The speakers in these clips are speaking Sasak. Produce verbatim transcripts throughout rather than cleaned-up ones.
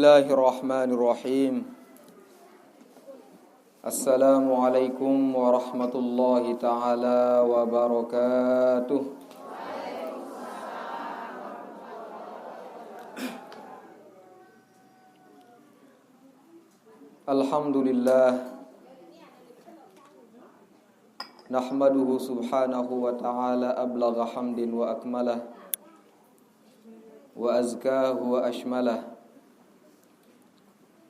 Bismillahirrahmanirrahim. Assalamualaikum warahmatullahi taala wabarakatuh. Alhamdulillah. Nahmaduhu subhanahu wa ta'ala ablagha hamdin wa akmalah, wa azkahu wa ashmalah.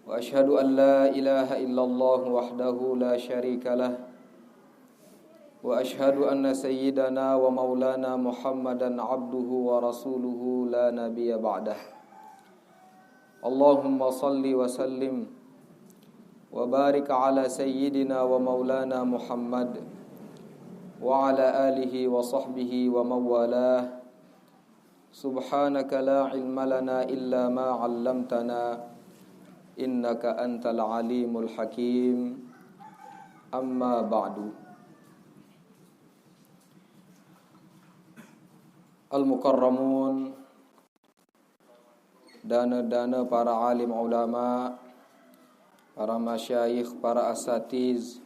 Wa ashhadu an la ilaha illallah wahdahu la sharika lah. Wa ashhadu anna sayyidana wa maulana Muhammadan abduhu wa rasuluhu la nabiyya ba'dah. Allahumma salli wa sallim wa barik ala sayyidina wa maulana Muhammad wa ala alihi wa sahbihi wa mawalah. Subhanaka la ilma lana illa ma 'allamtana, innaka antal alimul hakim. Amma ba'du. Al-mukarramun, dana-dana para alim ulama, para masyayikh, para asatiz,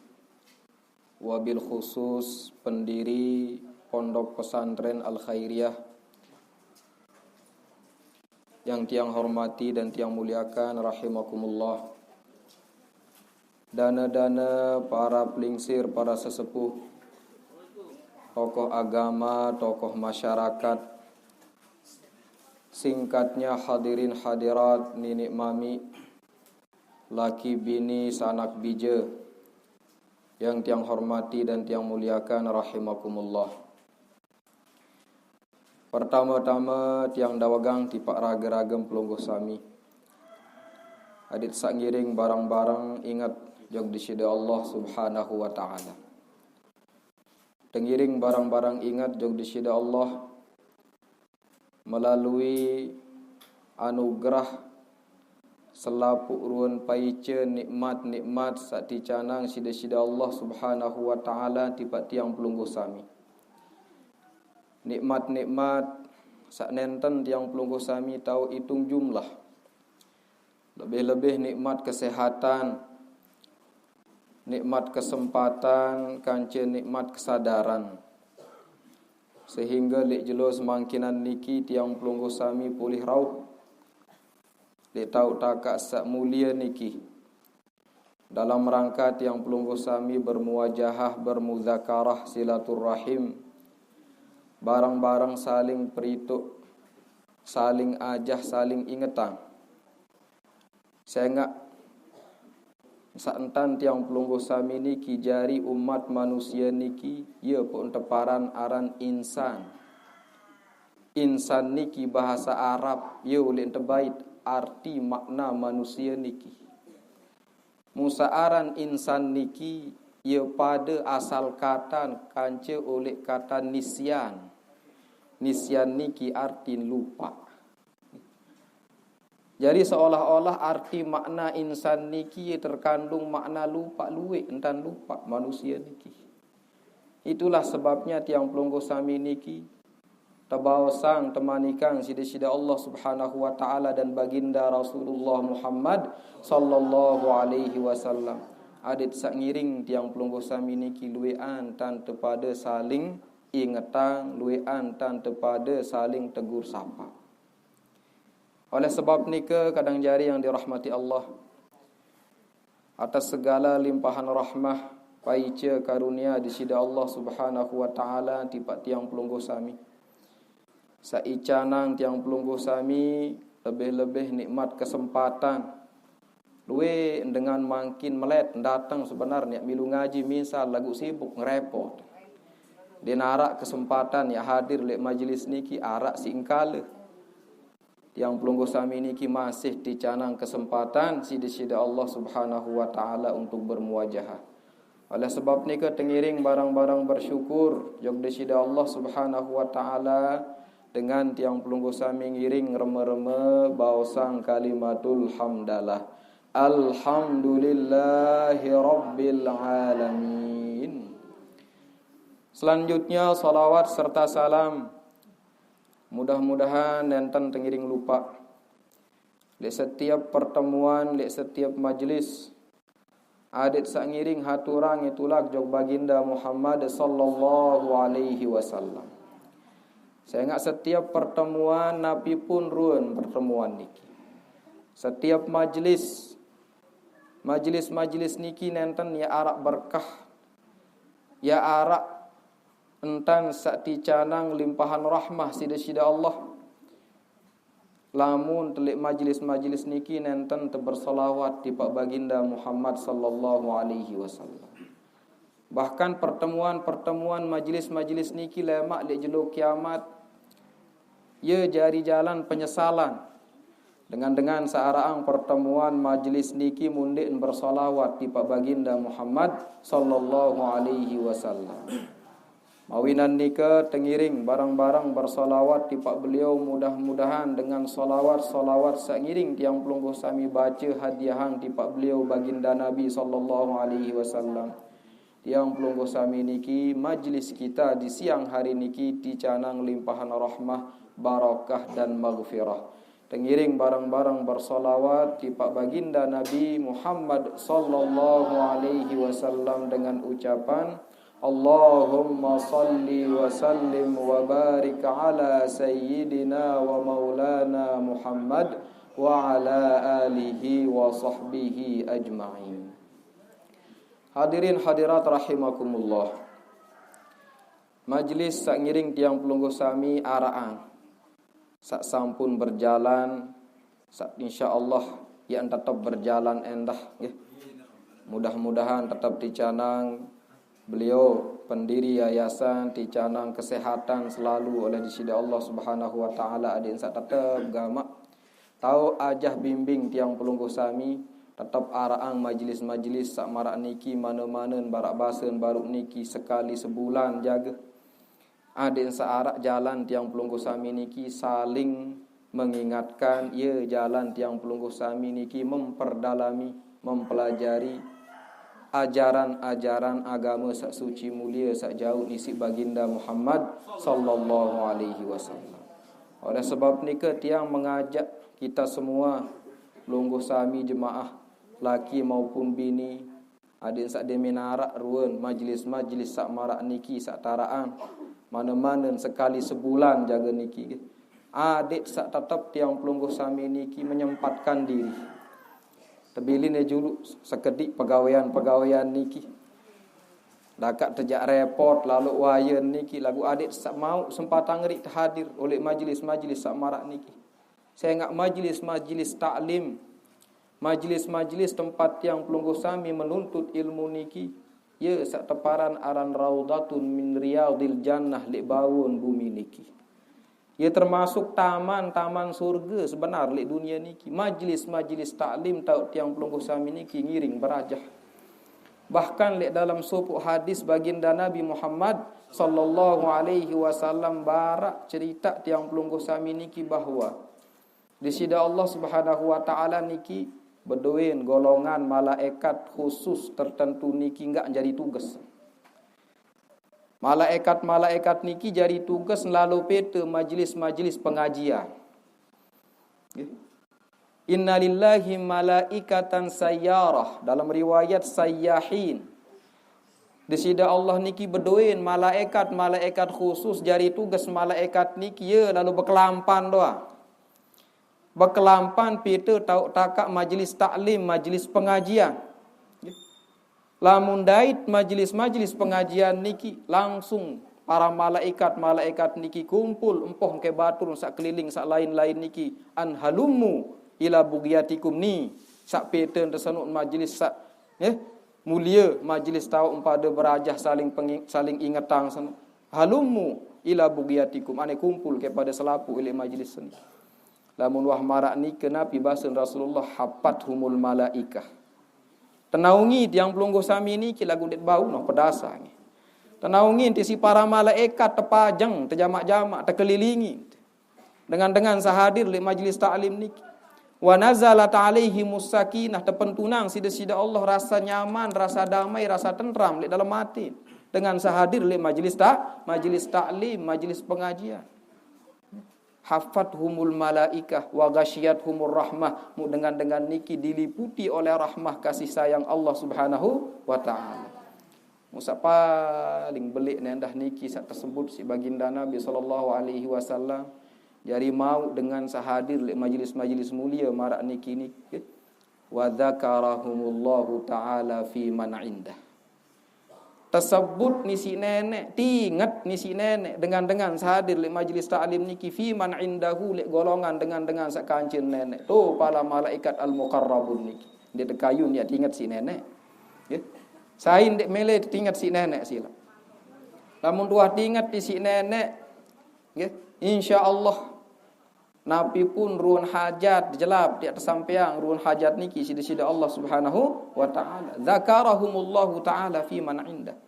wabil khusus pendiri Pondok Pesantren Al Khairiyah yang tiang hormati dan tiang muliakan, rahimakumullah. Dana-dana para pelingsir, para sesepuh, tokoh agama, tokoh masyarakat, singkatnya hadirin hadirat, ninik mami, laki bini, sanak bija, yang tiang hormati dan tiang muliakan, rahimakumullah. Pertama-tama tiang dawegang tipak raga-ragam pelungguh sami. Adit sak ngiring barang-barang ingat jog disida Allah Subhanahu wa Ta'ala. Tengiring barang-barang ingat jog disida Allah melalui anugerah selapuk ruan paica nikmat-nikmat sak ticanang sida-sida Allah Subhanahu wa Ta'ala tipak tiang pelungguh sami. Nikmat-nikmat sak nenten tiang pelungguh sami tau itung jumlah. Lebih-lebih nikmat kesehatan, nikmat kesempatan, kanca nikmat kesadaran. Sehingga lek jelo semangkinan niki tiang pelungguh sami pulih rauh lek tau takak sak mulia niki. Dalam rangka tiang pelungguh sami bermuajahah, bermuzakarah, silaturahim, barang-barang saling perituk, saling ajah, saling ingetang. Sengak sak entan tiang pelungguh sami niki jari umat manusia niki, ya pun teparan aran insan. Insan niki bahasa Arab, ya ulek ente bait arti makna manusia niki. Musa aran insan niki, ya pada asal katan kanca ulek katan nisian. Nisian niki artin lupa. Jadi seolah-olah arti makna insan niki terkandung makna lupa luwek entan lupa manusia niki. Itulah sebabnya tiang pelungguh sami niki tebaosang temanikang sida-sida Allah Subhanahu wa Ta'ala dan baginda Rasulullah Muhammad sallallahu alaihi wasallam. Adit sak ngiring tiang pelungguh sami niki luwekan tan tepada saling ingetang, luwekan tan tepada saling tegur sapa. Oleh sebab nika, kadang jari yang dirahmati Allah, atas segala limpahan rahmah, paica karunia disida Allah Subhanahu wa Ta'ala tipak tiang pelungguh sami. Saicanang tiang pelungguh sami lebih-lebih nikmat kesempatan. Luwe dengan mangkin melet datang sebenarnya milu ngaji, misal lagu sibuk ngerepot. Dia narak kesempatan ya hadir lek majelis niki arak si engkala. Tiang pelungguh sami niki masih dicanang kesempatan sida-sida Allah Subhanahu wa Ta'ala untuk bermuajahah. Oleh sebab nika tengiring barang-barang bersyukur jog disida Allah Subhanahu wa Ta'ala dengan tiang pelungguh sami ngiring rema-rema baosang kalimatul hamdalah. Alhamdulillahi rabbil alamin. Selanjutnya salawat serta salam. Mudah-mudahan nenten tengiring lupa. Lek setiap pertemuan, lek setiap majlis, adik sak ngiring haturang tulak jok Baginda Muhammad sallallahu alaihi wasallam. Sehingga setiap pertemuan, napi pun ruan pertemuan niki, setiap majlis, majlis-majlis niki nenten ya arak berkah, ya arak entan sak ticanang limpahan rahmah sida-sida Allah. Lamun telik majlis-majlis niki nenten tebersalawat tipak Baginda Muhammad sallallahu alaihi wasallam. Bahkan pertemuan-pertemuan majlis-majlis niki lemak lek jelo kiamat, ya jari jalan penyesalan. Dengan-dengan searaang pertemuan majlis niki mundik bersalawat tipak Baginda Muhammad sallallahu alaihi wasallam. Mawinan nika tengiring barang-barang bersalawat tipak beliau, mudah-mudahan dengan salawat-salawat sak ngiring tiang pelungguh sami baca hadiahang tipak beliau Baginda Nabi sallallahu alaihi wasallam, tiang pelungguh sami niki majlis kita di siang hari niki ticanang limpahan rahmah, barakah dan maghfirah. Tengiring barang-barang bersalawat tipak Baginda Nabi Muhammad sallallahu alaihi wasallam dengan ucapan, Allahumma salli wa sallim wa barik ala sayyidina wa maulana Muhammad wa ala alihi wa sahbihi ajma'in. Hadirin hadirat rahimakumullah. Majlis sak ngiring tiang pelungguh sami araang sak sampun berjalan, sak insyaallah yang tetap berjalan endah, nggih. Mudah-mudahan tetap ticanang beliau pendiri yayasan, ticanang kesehatan selalu oleh disida Allah Subhanahu wa taala, adik sak tetap gamak tau ajah bimbing tiang pelungguh sami, tetap araang majlis-majlis sak marak niki, mana-mana barak basen baru niki sekali sebulan jaga. Adik searak jalan tiang pelungguh sami niki saling mengingatkan, ya jalan tiang pelungguh sami niki memperdalami, mempelajari ajaran-ajaran agama sak suci mulia sak jauh nisi Baginda Muhammad sallallahu alaihi wasallam. Oleh sebab nika tiang mengajak kita semua pelungguh sami jemaah laki maupun bini, adik sak demen arak ruan majlis-majlis sak marak niki sak taraan, mana-mana sekali sebulan jaga niki, nggih. Adik sak tetap tiang pelungguh sami niki menyempatkan diri. Tebilin ya julu sekedik pegawaian-pegawaian niki. Dakak tejak repot lalu wayan niki lagu adik sak mau sempatang rik tehadir oleh majlis-majlis sak marak niki. Sehingga majlis-majlis taklim, majlis-majlis tempat tiang pelungguh sami menuntut ilmu niki, ya sak teparan aran Raudhatun min Riyadil Jannah lek baun bumi niki. Ya termasuk taman-taman surga sebenar lek dunia niki. Majlis-majlis taklim tau tiang pelungguh sami niki ngiring berajah. Bahkan lek dalam sopuk hadis Baginda Nabi Muhammad sallallahu alaihi wasallam barak cerita tiang pelungguh sami niki bahwa disida Allah Subhanahu wa taala niki bedoen golongan malaikat khusus tertentu niki enggak jadi tugas. Malaikat-malaikat niki jadi tugas lalu peta majlis-majlis pengajian. Nggih. Innalillahi malaikatan sayyarah, dalam riwayat sayyahin. Disida Allah niki bedoen malaikat-malaikat khusus jadi tugas malaikat niki ya lalu bekelampan doa. Bekelampan peta tau takak majlis taklim, majlis pengajian. Lamun dait majlis-majlis pengajian niki langsung para malaikat-malaikat niki kumpul empoh ke batur sak keliling sak lain-lain niki, an halummu ila bugiyatikum ni sak peta tesenuk majlis sak, eh, mulia majlis tau empada berajah saling pengi-, saling ingetang senuk. Halummu ila bugiyatikum, ane kumpul kepada selapu ile majlis seni. Lamun wah marak ni kenapi basen Rasulullah hapat humul malaikah. Tenaungi tiang pelungguh sami niki lagu det bau noh pedasa ngi. Tenaungi ti si para malaikat tepajeng tejamak-jamak tekelilingi. Dengan-dengan sahadir lek majlis taklim niki. Wa nazalat alaihi musakinah tepentunang sida-sida Allah rasa nyaman, rasa damai, rasa tenteram lek dalam hati. Dengan sahadir lek majlis tak, majlis taklim, majlis pengajian. Haffathumul malaikah wa ghasyiyathumur rahmah. Mu dengan-dengan niki diliputi oleh rahmah kasih sayang Allah Subhanahu wa taala. Mu saq paling beleq nendah niki saq tesebut siq Baginda Nabi sallallahu alaihi wasallam, jari mauq dengan saq hadir leq majelis-majelis mulie maraq niki niki. Wa dzakarahumullahu ta'ala fi man indah. Tesebut ni siq Neneq, tinget ni siq Neneq dengan-dengan saq hadir leq majelis taklim niki, fi man indahu, leq golongan dengan-dengan saq kancen Neneq. To pala malaikat al-muqarrabun niki. Ndeq tekayun yaq tinget siq Neneq. Nggih. Sai ndeq mele tinget siq Neneq silaq. Lamun tuah tinget siq Neneq, nggih, insyaallah napi pun ruen hajat jelap yaq tesampeang ruen hajat niki siq Deside Allah Subhanahu wa taala. Dzakarahumullahu taala fi man indah.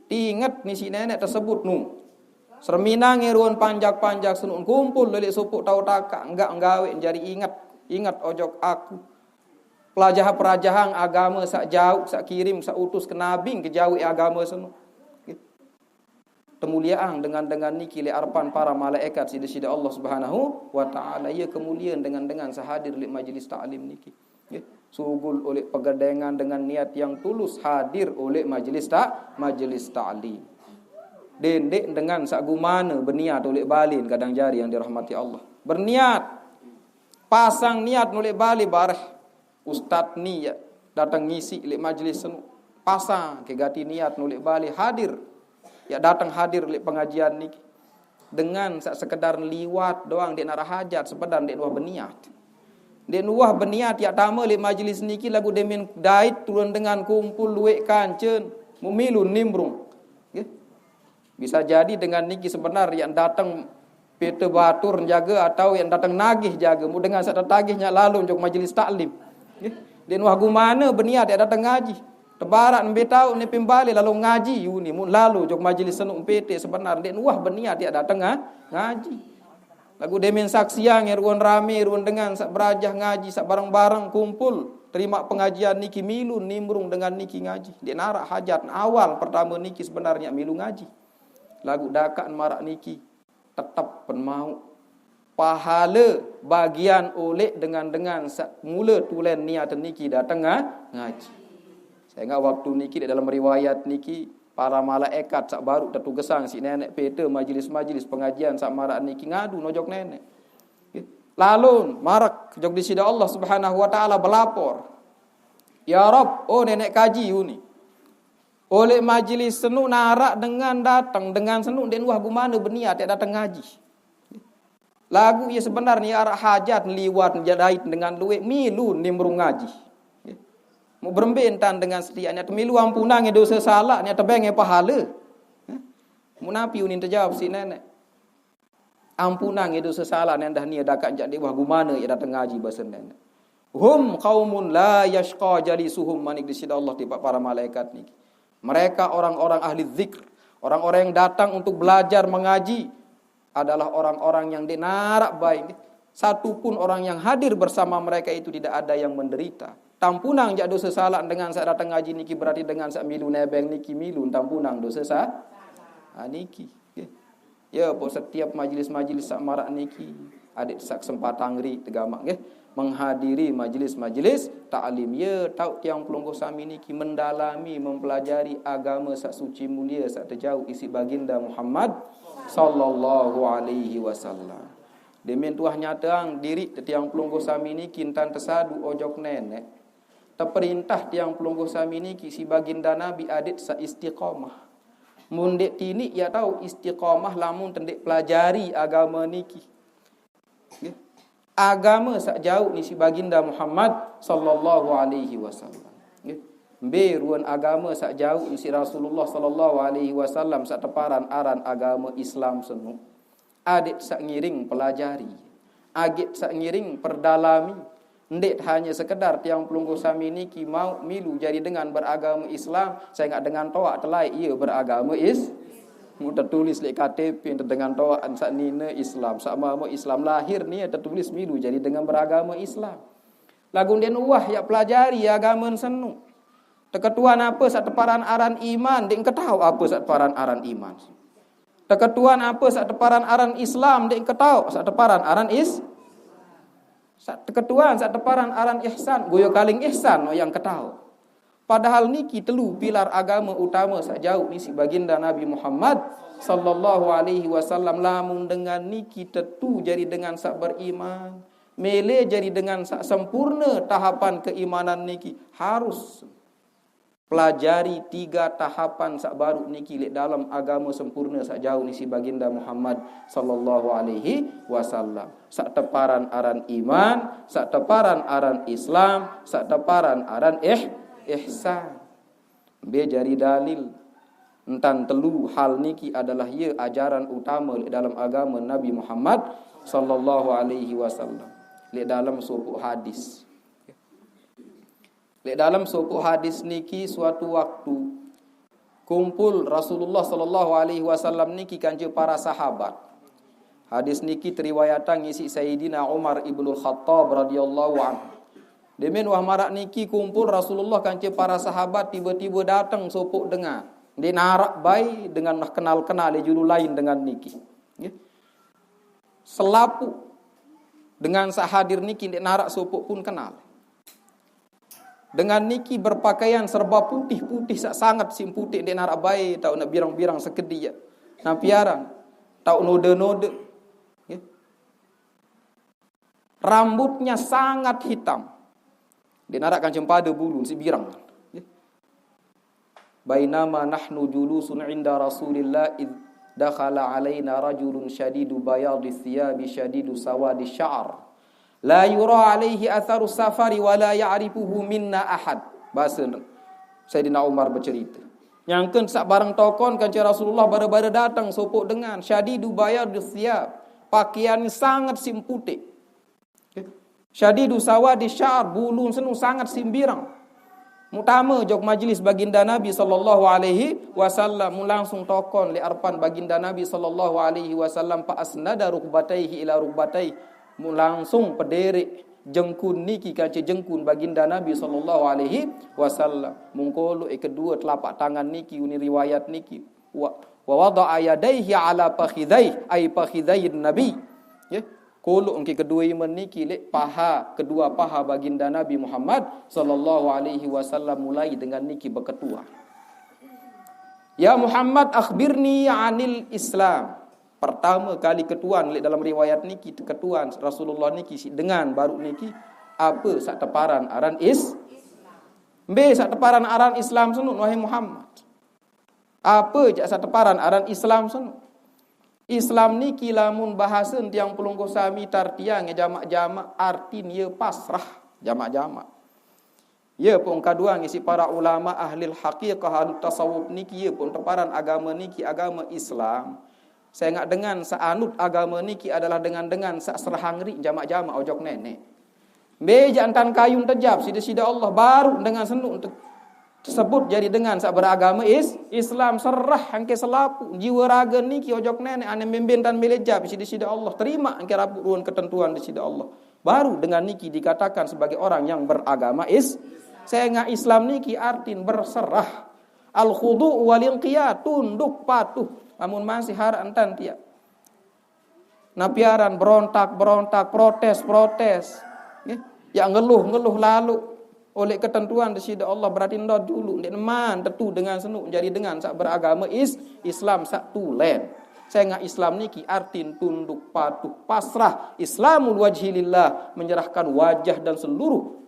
Tinget ni siq Neneq tesebut nu. Serminange ruen panjak-panjak senuq kumpul leq sopoq tao takaq, nggaq nggaweq jari inget, inget ojok aku. Pelajah-pelajahang agame saq jauq, saq kirim, saq utus ke nabi ke jauq agame senuq. Temulieang dengan-dengan niki leq arepan para malaekat siq Deside Allah Subhanahu wa taala. Ie kemuliean dengan-dengan saq hadir leq majelis taklim niki. Nggih, sugul oleq pegedengan dengan niat yang tulus hadir oleq majelis tak-, majelis taklim. Dendeq dengan saq gumane beniat oleq balen kadang jari yang dirahmati Allah. Berniat, pasang niat noleq bale bareh. Ustad ni yaq dateng ngisiq leq majelis senuq. Pasang ke gati niat noleq bale hadir. Yaq dateng hadir leq pengajian niki. Dengan saq sekedar liwat doang, ndeq naraq hajat, sekedar ndeq nuah beniat. Ndeq nuah beniat yaq tame leq majelis niki laguq demen dait turun dengan kumpul lueq kancen, muq milu nimbrung. Nggih. Bisa jadi dengan niki sebenar yaq dateng pete batur jage atau yaq dateng nagih jage, muq dengan saq tetagih nyaq lalo ojok majelis taklim. Nggih. Ndeq nuah gumane beniat yaq dateng ngaji. Tebaraq nembe tao nepi mbale lalo ngaji uni, muq lalo ojok majelis senuq pete sebenar ndeq nuah beniat yaq dateng nga-, ngaji. Laguq demen saksiang ruen rame, ruen dengan saq berajah ngaji, saq bareng-bareng kumpul terimaq pengajian niki milu nimbrung dengan niki ngaji. Ndeq naraq hajat, awal pertame niki sebenar nyaq milu ngaji. Laguq dakaq maraq niki, tetep pen mauq pahale bagian oleq dengan-dengan saq mule tulen niat niki dateng nga-, ngaji. Sengaq waktu niki leq dalem riwayat niki, para malaekat saq baruq tetugesang siq Neneq pete majelis-majelis pengajian saq maraq niki ngadu nojok Neneq. Nggih. Lalo maraq ojok Deside Allah Subhanahu wa taala belapor, "Ya Rabb, oh Neneq kaji uni. Oleq majelis senuq naraq dengan dateng, dengan senuq ndeq nuah gumane beniat yaq dateng ngaji. Laguq ie sebenar ni araq hajat liwat jadait dengan lueq milu nimbrung ngaji. Muq berembe entan dengan setiaq nyaq temilu ampunange dose salaq, nyaq tebenge pahale." Muq napi unin tejawab siq Neneq? Ampunange dose salaq, nendah nie dakaq jaq ndeq nuah gumane yaq dateng ngaji, base Neneq. "Hum qaumun la yasqa jalisuhum," manik Deside Allah tipaq para malaekat niki. Mereka orang-orang ahli zikr, orang-orang yang datang untuk belajar mengaji, adalah orang-orang yang ndeq naraq bae. Satu pun orang yang hadir bersama mereka itu tidak ada yang menderita. Tampunang jaq dose salaq dengan saq dateng ngaji niki, berarti dengan saq milu nebeng niki milu tampunang dose sa-, ah, niki. Nggih. Ya, pok setiap majelis-majelis saq maraq niki, adeq saq kesempatan ri tegamaq nggih, menghadiri majelis-majelis taklim. Ya, tauq tiang pelungguh sami niki mendalami, mempelajari agame saq suci mulie, saq tejauq isiq Baginda Muhammad sallallahu alaihi wasallam. Demen tuah nyateang diriq tiang pelungguh sami niki entan tesadu ojok Neneq. Teperintah tiang pelungguh sami niki siq Baginda Nabi adeq saq istiqomah. Mun ndeq tiniq yaq tao istiqomah lamun tendeq pelajari agame niki. Nggih. Agame saq jauq ni siq Baginda Muhammad sallallahu alaihi wasallam. Nggih. Mbe ruen agame saq jauq ni siq Rasulullah sallallahu alaihi wasallam saq teparan aran agame Islam senuq. Adeq saq ngiring pelajari, adeq saq ngiring perdalami. Ndeq hanye sekedar tiang pelungguh sami niki mauq milu jari dengan beragame Islam, sengaq dengan toaq telaeq ie beragame Is-, muq tetulis leq K T P, ente dengan toaq saq nine Islam, saq mame Islam, lahir nie tetulis milu jari dengan beragame Islam. Laguq ndeq nuah yaq pelajari agame senuq. Teketuan ape saq teparan aran iman, ndeq ketauq ape saq teparan aran iman. Teketuan apa sak teparan aran Islam, dek ketauk sak teparan aran is. Sak teketuan, sak teparan aran ihsan, goyo kaling ihsan, no yang ketauk. Padahal niki telu pilar agama utama sak jauh ni si baginda Nabi Muhammad sallallahu alaihi wasallam. Lamun dengan niki tetu jadi dengan sak beriman, mele jadi dengan sak sempurna tahapan keimanan niki, harus pelajari tiga tahapan sak baru niki lek dalam agama sempurna sak jauh ni si baginda Muhammad sallallahu alaihi wasallam. Sak teparan aran iman, sak teparan aran Islam, sak teparan aran ih ihsan. Be jari dalil. Entan telu hal niki adalah ye ajaran utama lek dalam agama Nabi Muhammad sallallahu alaihi wasallam. Lek dalam sopuk hadis. Lek dalam sopuk hadis niki, suatu waktu kumpul Rasulullah sallallahu alaihi wasallam niki kanca para sahabat. Hadis niki teriwayatan ngisi Sayyidina Umar ibnul Khattab radhiyallahu anhu. Demen wah marak niki kumpul Rasulullah kanca para sahabat, tiba-tiba datang sopok dengan. Dia narak bai dengan nah kenal-kenal dia julu lain dengan niki. Nggih. Selapu dengan sak hadir niki ndik narak sopok pun kenal. Dengan niki berpakaian serba putih-putih sak sangat, sim putih ndik narak bai, tau nak birang-birang sekedi ya. Nampiaran, tau node-node. Ya. Rambutnya sangat hitam. Ndik narak kancem pada bulu, si birang. Ya. Bainama nahnu julusun inda Rasulillah idh dakhala alaina rajulun syadidu bayadi thiyabi syadidu sawadi sya'ar. La yura alaihi atharu safari wa la ya'rifuhu minna ahad. Bahasa Sayyidina Umar bercerita. Nyangken sak barang tokon kanca Rasulullah bara-bara datang sopok dengan syadidu bayadi thiyab. Pakaian sangat sim putih. Syadidu sawadi sya'ar, bulun senu sangat sim birang. Mutama jok majlis baginda Nabi sallallahu alaihi wasallam, mu langsung tokon le arpan baginda Nabi sallallahu alaihi wasallam, fa asnada rukbataihi ila rukbataihi, mu langsung pederek jengkun niki kace jengkun baginda Nabi sallallahu alaihi wasallam. Mungkolo e kedua telapak tangan niki, uni riwayat niki. Wa, wa wada'a yadaihi ala fakhidhaihi, ai fakhidhain Nabi. Ya. Kolok engke kedua iman niki lek paha, kedua paha baginda Nabi Muhammad sallallahu alaihi wasallam mulai dengan niki beketuan. Ya Muhammad, akhbirni anil Islam. Pertama kali ketuan lek dalam riwayat niki, ketuan Rasulullah niki si dengan baru niki apa sak teparan aran is. Mbe sak teparan aran Islam sunu, wahai Muhammad. Apa jak sateparan aran Islam sunu? Islam niki lamun bahasen tiang pelungguh sami tartiang jamak-jamak artin ye pasrah, jamak-jamak. Ye pun kaduang isi para ulama ahli haqiqah, ahli tasawuf niki ye pun teparan agama niki agama Islam. Saya ngak dengan saanut agama niki adalah dengan-dengan sak serahang ri jamak-jamak ojok nenek. Beja entan kayun tejap sida-sida Allah baru dengan senuk te-, tersebut jadi dengan sak beragama is Islam serah angke selapu jiwa raga niki ojok nenek ane memben tan melejap sida-sida Allah terima angke rabu ruan ketentuan di sida Allah. Baru dengan niki dikatakan sebagai orang yang beragama is. Saya ngak Islam niki artin berserah. Al khudu wal inqiyad, tunduk patuh. Amun masih harak entan tiap. Napiaran berontak-berontak, protes-protes. Nggih. Ya ngeluh-ngeluh lalu oleh ketentuan di sida Allah berarti ndot dulu ndik neman tetu dengan senuk jadi dengan sak beragama is Islam sak tulen. Saya ngak Islam niki artin tunduk patuh pasrah Islamul wajhi lillah menyerahkan wajah dan seluruh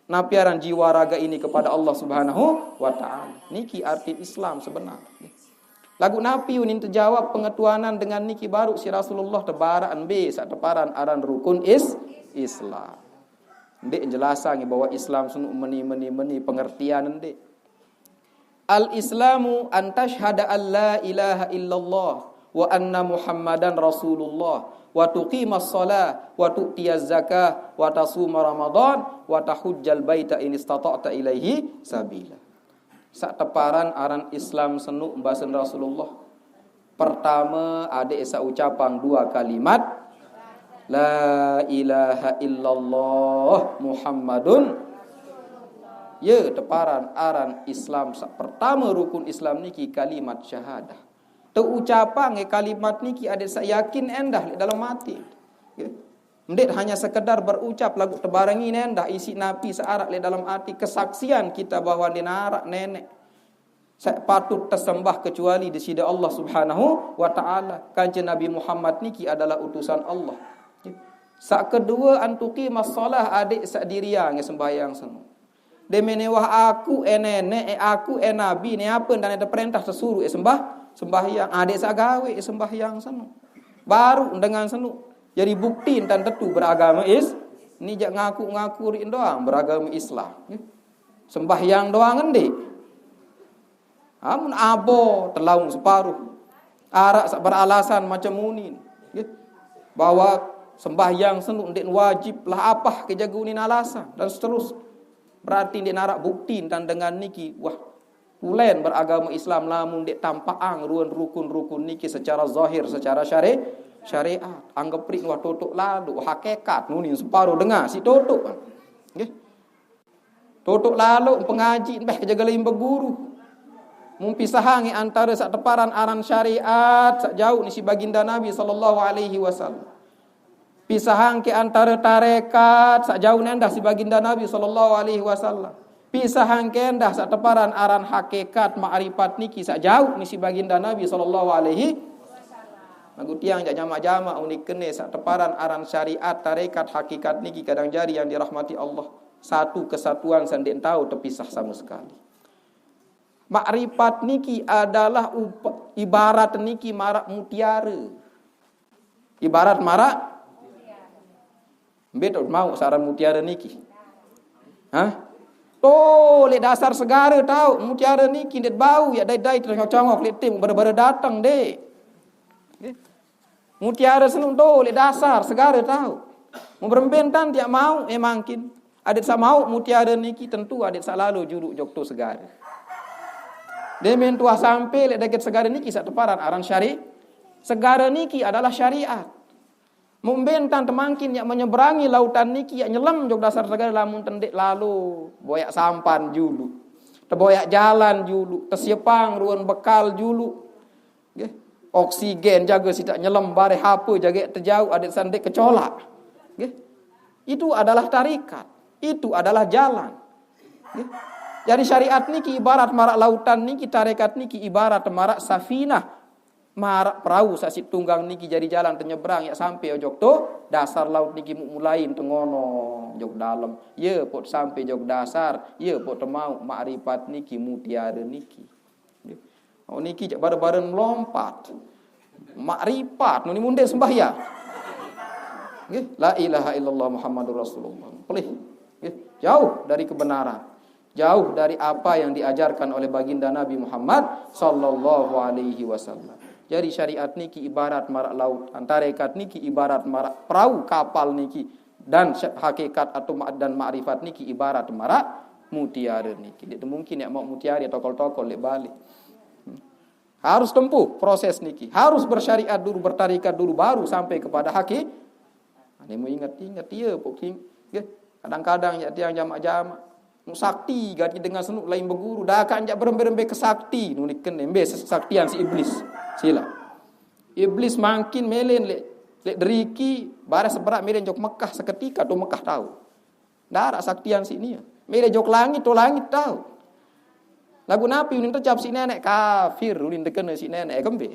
napiaran jiwa raga ini kepada Allah Subhanahu wa taala. Niki artin Islam sebenar. Lagu napi unin terjawab pengetuanan dengan niki baru si Rasulullah tebarak enbe sak teparan aran rukun is Islam. Ndik jelasan bahwa Islam sunu meni meni meni pengertian ndik. Al Islamu an tashhada an la ilaha illallah wa anna Muhammadan Rasulullah wa tuqimas salah wa tu'tiyaz zakah wa tasuma Ramadan wa tahujjal baita in istata'ta ilaihi sabila. Sak teparan aran Islam senuk basen Rasulullah. Pertama, ade esa ucapan dua kalimat. La ilaha illallah Muhammadun. Ya, teparan aran Islam sak pertama rukun Islam niki kalimat syahadah. Teucapang kalimat niki adik sak yakin endah leq dalem ati. Nggih. Ndeq hanya sekedar berucap laguq tebarengi endah isiq napi saq araq leq dalem ati, kesaksian kita bahwa ndeq araq neneq saq patut tesembah kecuali Deside Allah Subhanahu wa Ta'ala. Kance Nabi Muhammad niki adalah utusan Allah. Saq kedue, antuki masalah adik saq diriang sembahyang seno. De menewah aku e neneq, e aku e nabi, ne ape ndane teperintah tesuruh e sembah, sembahyang. Adik saq gawe e sembahyang seno. Baru dengan seno. Jadi bukti entan tetu beragama is, ni jaq ngaku-ngaku rik doang beragama Islam. Sembahyang doang ndeq. Amun abo telaung separuh. Araq saq beralasan macem unin. Nggih. Bahwa sembahyang seno ndeq wajib lah apah ke jage unin alasan dan seterus. Berarti ndeq naraq bukti entan dengan niki. Wah, tulen beragama Islam lamun ndeq tampaqang ruen rukun-rukun niki secara zahir, secara syari-, syariat. Anggep rik wah totoq laloq, hakikat, nunin separo dengah siq totoq. Nggih. Totoq laloq pengaji mbeh kejage leq beguru. Mumpisahang antare saq teparan aran syariat saq jauq ni siq Baginda Nabi sallallahu alaihi wasallam. Pisahangke antare tarekat saq jauq endah siq Baginda Nabi sallallahu alaihi wasallam. Pisahangke endah saq teparan aran hakikat makrifat niki saq jauq ni siq Baginda Nabi sallallahu alaihi. Laguq tiang jaq jamaq-jamaq unikene saq teparan aran syariat, tarekat, hakikat niki kadang jari yang dirahmati Allah. Satu kesatuan saq ndeq tao tepisah sama sekali. Makrifat niki adalah upa-, ibarat niki maraq mutiare. Ibarat maraq, mbe taoq mauq saq aran mutiare niki? Hah? To, leq dasar segare tao, mutiare niki ndeq bau, yaq dait-dait congok-congok leq tim, bare-bare dateng, ndeq. Nggih. Mutiare seno to leq dasar segare tao. Mun berembe entan tiaq mauq, eh, mangkin. Adeq saq mauq mutiare niki tentu adeq saq lalo juluq jok to segare. Demen tuah sampe leq daget segare niki saq teparan aran syari-, segare niki adalah syariat. Mun mbe entan temangkin yaq menyeberangi lautan niki yaq nyelem jok dasar segare lamun tendeq lalo, boyaq sampan juluq. Teboyaq jalan juluq, tesiepang ruen bekal juluq. Nggih. Oksigen jage siq taoq nyelem, bareh ape jage tejauq adeq saq ndeq kecolaq. Nggih. Itu adalah tarekat. Itu adalah jalan. Nggih. Jadi syariat niki ibarat maraq lautan niki, tarekat niki ibarat maraq safinah. Maraq perau saq siq tunggang niki jari jalan tenyebrang yaq sampe ojok to dasar laut niki muq mulain tengono jok dalem. Ye poq sampe jok dasar, ye poq temauq makrifat niki mutiare niki. Nggih. Oh, niki jaq bare-baren melompat. Makrifat, nuni munde sembahyang. Nggih, la ilaha illallah Muhammadur Rasulullah. Pelih. Nggih, jauh dari kebenaran. Jauh dari apa yang diajarkan oleh Baginda Nabi Muhammad sallallahu alaihi wasallam. Jadi syariat niki ibarat maraq laut, tarekat niki ibarat maraq perau kapal niki. Dan sy-, hakikat atau ma-, dan makrifat niki ibarat maraq mutiare niki. Ndeq mungkin yaq mauq mutiare tokol-tokol leq bale. Harus tempuh proses niki. Harus bersyariat dulu, bertarekat dulu, baru sampai kepada haki-. Ane mau inget-inget, iya, poq king. Nggih. Kadang-kadang yaq tiang jamaq-jamaq. Mau sakti gati dengan senuk lain beguru. Dakaq jaq berembe-rembe kesakti. Nuni kene, mbe ses-, kesaktian siq iblis. Sila. Iblis mangkin melen leq, leq deriki, bareh seberaq melen jok Mekah seketika to Mekah tao. Ndaraq saktian siq nie. Mele jok langit to langit tao. Laguq napi unin tejap siq neneq? Kafir unin tekene siq neneq, kembe?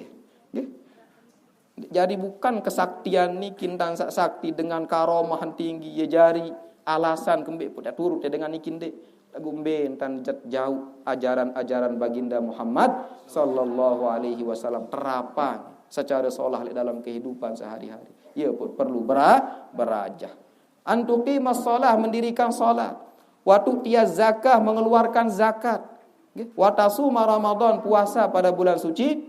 Nggih. Jadi bukan kesaktian niki entan saq sakti dengan karomah tinggi, ye jari alasan kembe pun turut ye dengan niki ndeq. Laguq mbe entan jet jauq ajaran-ajaran Baginda Muhammad sallallahu alaihi wasallam terapang secara solah leq dalam kehidupan sehari-hari. Ye pun perlu bera-, berajah. An tuqimas shalah, mendirikan salat. Wa tu'tiyaz zakah, mengeluarkan zakat. Nggih. Wa tasuma Ramadan, puasa pada bulan suci.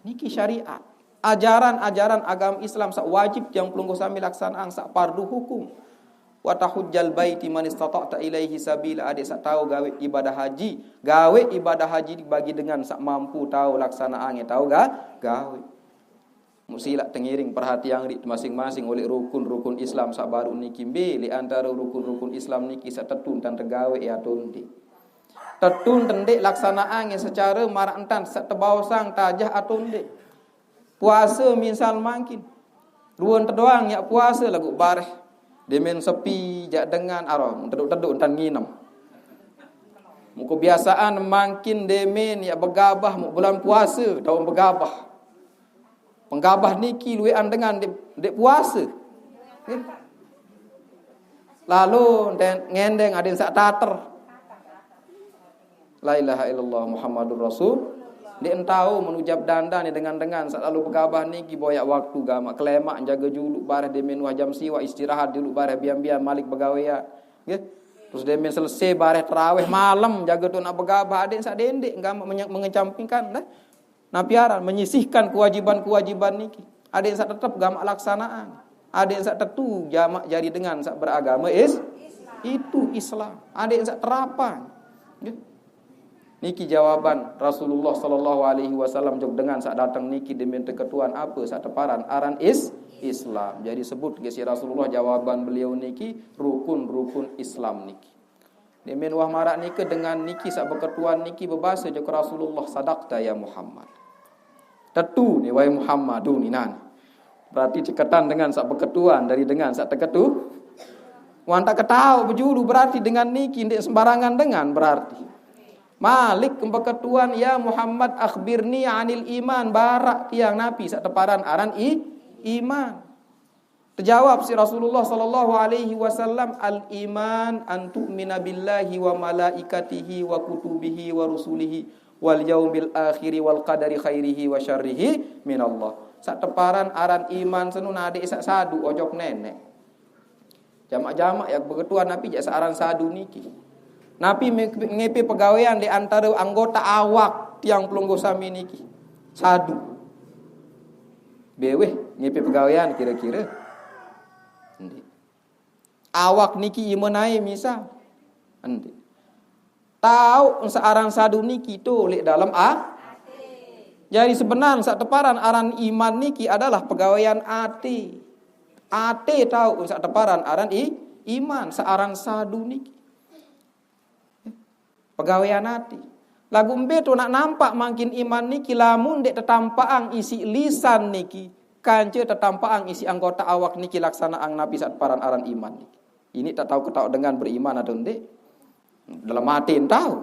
Niki syariat. Ajaran-ajaran agama Islam saq wajib tiang pelungguh sami laksanaan, saq fardu hukum. Wa tahujjal baiti man istata'ta ilaihi sabila, adeq saq tao gawe ibadah haji. Gawe ibadah haji bagi dengan saq mampu tao laksanaan, tao ga-, gawe. Muq silaq tengiring perhatian dik masing-masing oleh rukun-rukun Islam saq baruq niki, mbe leq antare rukun-rukun Islam niki saq tetu entan tegawe ya to ndeq. Tetu ente ndeq laksanaang secara maraq entan saq tebaosang tajah atau ndeq. Puase misal mangkin. Ruen te doang yaq puase laguq bareh. Demen sepi jaq dengan aro, teduk-teduk entan nginem. Muq kebiasaan mangkin demen yaq begabah muq bulan puase, taoq begabah. Penggabah niki lueqan dengan ndeq, ndeq puase. Nggih. Lalu ngendeng adeqn saq tater. La ilaha illallah Muhammadur Rasul. Ndeqn tao menujab dandan dengan-dengan saq lalo begabah niki boyaq waktu gamaq kelemaq jage juluq bareh demen wah jam siwaq istirahat juluq bareh bian-bian malik begawean. Nggih. Terus demen selese bareh terawih malem jage tuq naq begabah adeqn saq dendeq gamaq menye-, mengecampingkan dah. Napi aran menyisihkan kewajiban-kewajiban niki. Adeqn saq tetep gamaq laksanaang. Adeqn saq tetu jamaq jari dengan saq beragame is itu Islam. Adeqn saq terapang. Nggih. Niki jawaban Rasulullah sallallahu alaihi wasallam jok dengan saq dateng niki demen teketuan ape saq teparan aran is Islam. Jadi sebut nggih siq Rasulullah jawaban beliau niki rukun-rukun Islam niki. Demen wah maraq nike dengan niki saq beketuan niki bebase jok Rasulullah, "Sadaqta ya Muhammad." Tetu ni wahai Muhammad, tu ni nan. Berarti ceketan dengan saq beketuan dari dengan saq teketu. Wan tak ketaoq bejulu berarti dengan niki ndeq sembarangan dengan berarti. Malik beketuan, "Ya Muhammad, akhbirni anil iman," baraq tiang napi saq teparan aran i, iman. Tejawab siq Rasulullah sallallahu alaihi wasallam, "Al iman an tu'mina billahi wa malaikatihi wa kutubihi wa rusulihi wal yaumil akhiri wal qadari khairihi wa syarrihi minallah." Saq teparan aran iman senu nadeq saq sadu ojok neneq. Jamaq-jamaq yaq beketuan napi jaq saq aran sadu niki. Napi me-, ngepe pegawean leq antare anggota awak tiang pelungguh sami niki. Sadu. Beweh ngepe pegawean kire-kire. Ndeq. Awak niki imenae misal. Ndeq. Taoq saq aran sadu niki to leq dalem a-, jari sebenar saq teparan aran iman niki adalah pegawean ate. Ate taoq saq teparan aran i-, iman, saq aran sadu niki. Pegawean ati. Laguq mbe to naq nampak mangkin iman niki lamun ndeq tetampaqang isiq lisan niki, kance tetampaqang isiq anggota awak niki laksanaang napi saq teparan aran iman niki. Ini tak tahu ketaoq dengan beriman atau ndeq. Dalam ati tahu.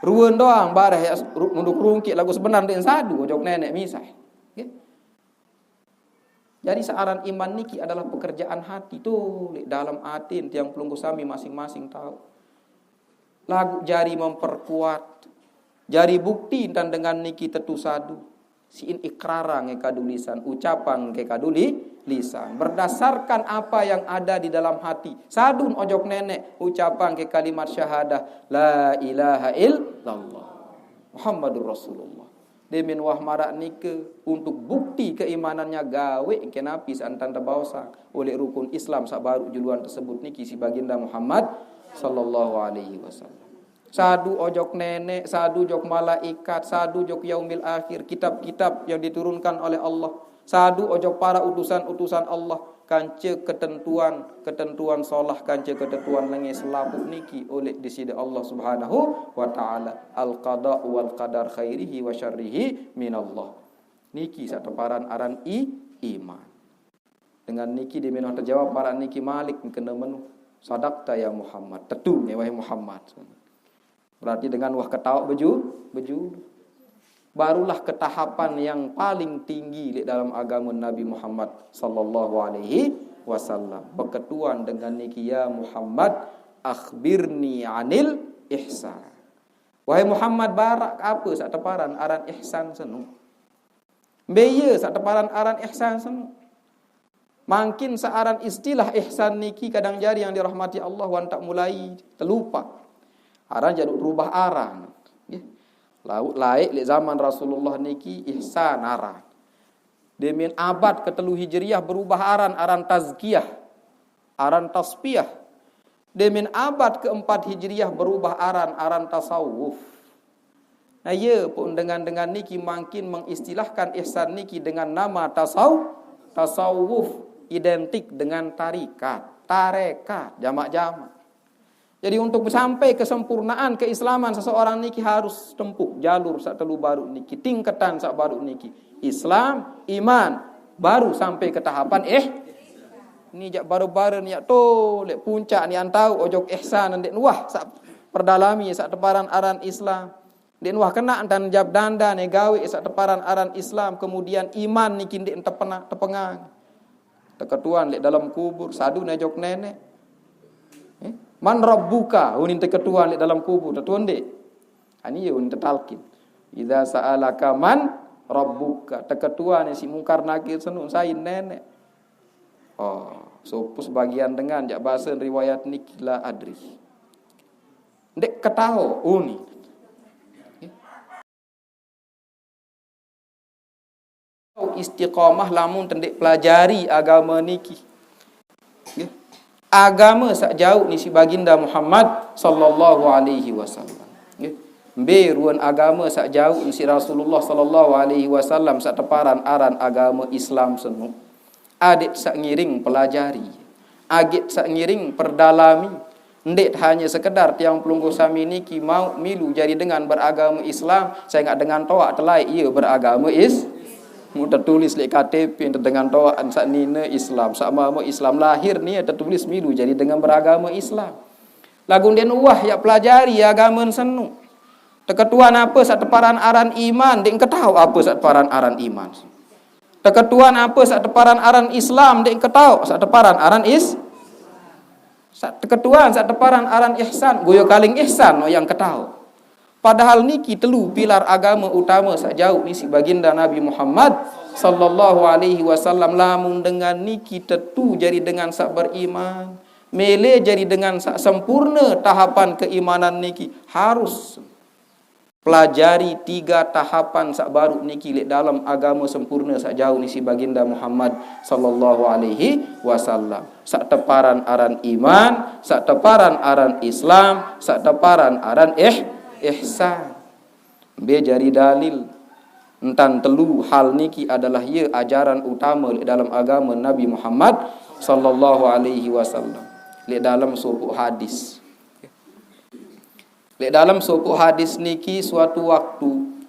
Ruen doang bareh yaq ru-, nunduk rungkiq laguq sebenar ndeq sadu ojok neneq misah. Nggih. Jadi saq aran iman niki adalah pekerjaan hati to leq dalem atin tiang pelungguh sami masing-masing taoq. Laguq jari memperkuat, jari bukti entan dengan niki tetu sadu. Siin ikrarang ke kadu lisan, ucapang ke kadu li-, lisan. Berdasarkan apa yang ada di dalam hati. Sadun ojok neneq, ucapang ke kalimat syahadah, "La ilaha illallah Muhammadur Rasulullah." Demen wah maraq nike untuk bukti keimanannya gaweq ke napi saq entan tebaosang oleh rukun Islam saq baruq juluan tersebut niki siq Baginda Muhammad sallallahu alaihi wasallam. Sadu ojok neneq, sadu jok malaikat, sadu jok yaumil akhir, kitab-kitab yang diturunkan oleh Allah, sadu ojok para utusan-utusan Allah, kance ketentuan, ketentuan solah, kance ketentuan lenge selapuq niki oleh Deside Allah Subhanahu wa Ta'ala. Al-qada wal qadar khairihi wa syarrihi minallah. Niki saq teparan aran i-, iman. Dengan niki demen wah tejawab maraq niki malik kene menu. "Sadaqta ya Muhammad." Tetu ne wahai Muhammad. Berarti dengan wah ketaoq beju-, beju. Barulah ketahapan yang paling tinggi leq dalam agama Nabi Muhammad sallallahu alaihi wasallam. Beketuan dengan niki, "Ya Muhammad, akhbirni anil ihsan." Wahai Muhammad, baraq ape saq teparan aran ihsan senu? Mbe ie saq teparan aran ihsan senu? Mangkin saq aran istilah ihsan niki kadang jari yang dirahmati Allah wan tak mulai telupa. Aran jari berubah aran. Nggih. Laguq laeq leq zaman Rasulullah niki ihsan aran. Demen abad ketelu Hijriah berubah aran, aran tazkiyah, aran tasfiyah. Demen abad keempat Hijriah berubah aran, aran tasawuf. Nah, ye pun dengan-dengan niki mangkin mengistilahkan ihsan niki dengan nama tasaw-, tasawuf identik dengan tarikat, tarekat, jamak-jamak. Jadi untuk sampai kesempurnaan keislaman seseorang niki harus tempuh jalur sak telu baru niki, tingkatan sak baru niki. Islam, iman, baru sampai ke tahapan eh ni jak baru-baru ni jak to lek puncak ni antau ojok ihsan ndek nuah sak perdalami sak teparan aran Islam. Ndek nuah kena entan jab danda ne gawe sak teparan aran Islam, kemudian iman niki ndek tepena tepengang. Teketuan lek dalam kubur, sadu nejok nenek. Eh, "Man rabbuka?" Unin teketuan lek dalam kubur, tetuan dek. Ani ya unin tetalkin. "Idza sa'alaka man rabbuka." Teketuan si mungkar nakir senu sain nenek. Oh, sopo sebagian dengan jak bahasa riwayat niki la adri. Ndek ketaho uni. Istiqomah lamun tendek pelajari agama niki. Nggih. Agama sak jauh ni si baginda Muhammad sallallahu alaihi wasallam. Nggih. Mbe ruan agama sak jauh ni si Rasulullah sallallahu alaihi wasallam sak teparan aran agama Islam senu. Adik sak ngiring pelajari, agit sak ngiring perdalami. Ndik hanya sekedar tiang pelungguh sami niki mau milu jadi dengan beragama Islam, saya nggak dengan toak telai ia beragama Is. Mu tertulis lek K T P dengan toak sak nina Islam, sak mama Islam lahir ni tertulis milu jadi dengan beragama Islam. Lagu den uah ya pelajari agama senu. Teketuan apa sak teparan aran iman, dek ketahu apa sak teparan aran iman. Teketuan apa sak teparan aran Islam, dek ketahu sak teparan aran is. Sak teketuan sak teparan aran ihsan, goyo kaling ihsan no yang ketahu. Padahal niki telu pilar agama utama sak jauh ni si baginda Nabi Muhammad sallallahu alaihi wasallam. Lamun dengan niki tetu jadi dengan sak beriman, mele jadi dengan sak sempurna tahapan keimanan niki harus pelajari tiga tahapan sak baru niki lek dalam agama sempurna sak jauh ni si baginda Muhammad sallallahu alaihi wasallam. Sak teparan aran iman, sak teparan aran Islam, sak teparan aran eh ihsan. Be jari dalil entan telu hal niki adalah ye ajaran utama lek dalam agama Nabi Muhammad sallallahu alaihi wasallam. Lek dalam sopuk hadis. Lek dalam sopuk hadis niki suatu waktu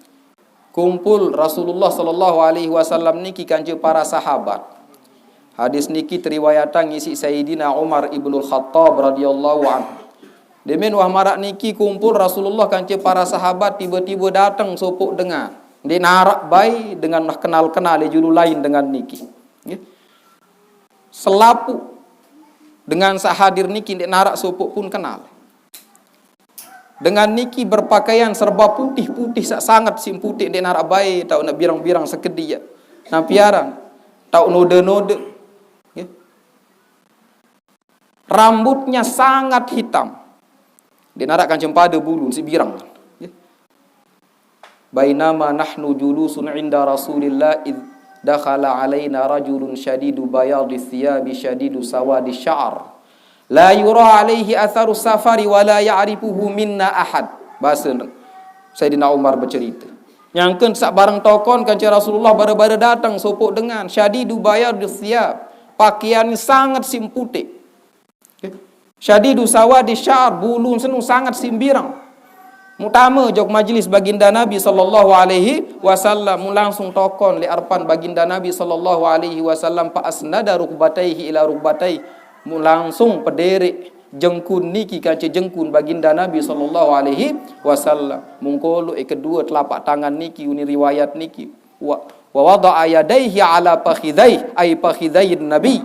kumpul Rasulullah sallallahu alaihi wasallam niki kanca para sahabat. Hadis niki teriwayatang isi Sayyidina Umar ibnul Khattab radhiyallahu anhu. Demen wah marak niki kumpul Rasulullah kanca para sahabat tiba-tiba datang sopuk dengan. Dia narak bai dengan nah kenal-kenal julu lain dengan niki. Nggih. Selapu dengan sak hadir niki ndik narak sopuk pun kenal. Dengan niki berpakaian serba putih-putih sak sangat sim putih ndik narak bai tau nak birang-birang sekedi ya. Nah piaran tau node-node. Ya. Rambutnya sangat hitam. Ndik narak kancing pada bulu si birang. Ya. Bainama nahnu julusun inda Rasulillah id dakhala alaina rajulun syadidu bayadi thiyabi syadidu sawadi sya'ar. La yura alaihi atharu safari wa la ya'rifuhu minna ahad. Bahasa Sayyidina Umar bercerita. Nyangken sak barang tokon kanca Rasulullah bara-bara datang sopok dengan syadidu bayadi thiyab. Pakaian sangat sim putih. Syadidu sawadi syar, bulun senu sangat simbirang. Mutama jok majlis baginda Nabi sallallahu alaihi wasallam, mu langsung tokon le arpan baginda Nabi sallallahu alaihi wasallam, fa asnada rukbataihi ila rukbatai, mu langsung pederek jengkun niki kaca jengkun baginda Nabi sallallahu alaihi wasallam. Mungkolo e kedua telapak tangan niki uni riwayat niki. Wa, wa wada'a yadaihi ala fakhidai, ai fakhidain Nabi.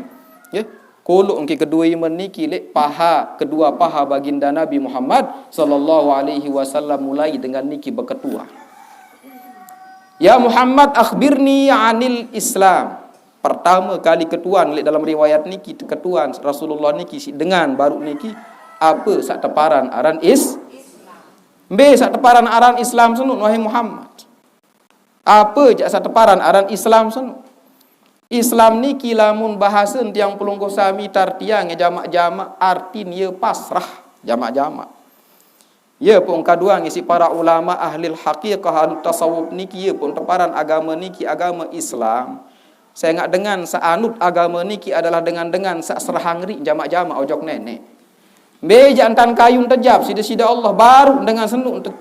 Ya. Kolok engke kedua iman niki lek paha, kedua paha baginda Nabi Muhammad sallallahu alaihi wasallam mulai dengan niki berketua. Ya Muhammad, akhbirni anil Islam. Pertama kali ketuan lek dalam riwayat niki ketuan Rasulullah niki si dengan baru niki apa sak teparan aran is. Mbe sak teparan aran Islam sunu wahai Muhammad. Apa jak sateparan aran Islam seno? Islam niki lamun bahasen tiang pelungguh sami tartiang jamak-jamak artin ye pasrah jamak-jamak. Ye pun kaduang isi para ulama ahli haqiqah ahli tasawuf niki ye pun teparan agama niki agama Islam. Saya ngak dengan saanut agama niki adalah dengan-dengan sak serahangri jamak-jamak ojok nenek. Mbe jaq entan kayun tejap siq Deside Allah, baruq dengan senuk te-,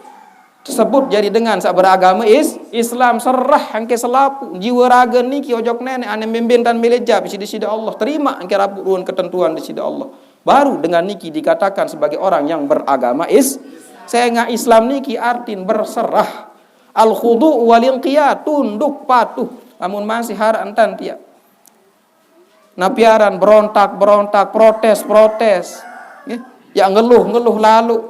tesebut jari dengan saq beragame is-, Islam. Serah engke selapuq jiwe rage niki ojok Neneq, ane mbe-mbe entan mele jap siq Deside Allah. Terimaq engke rapuq ruen ketentuan Deside Allah. Baru dengan niki dikatakan sebagai orang yang beragama is-, sengaq Islam niki artin berserah. Al-khudu' wal inqiyad, tunduk patuh. Lamun masih araq entan tiaq napi aran berontak-berontak, protes-protes, nggih, yaq ngeluh-ngeluh laloq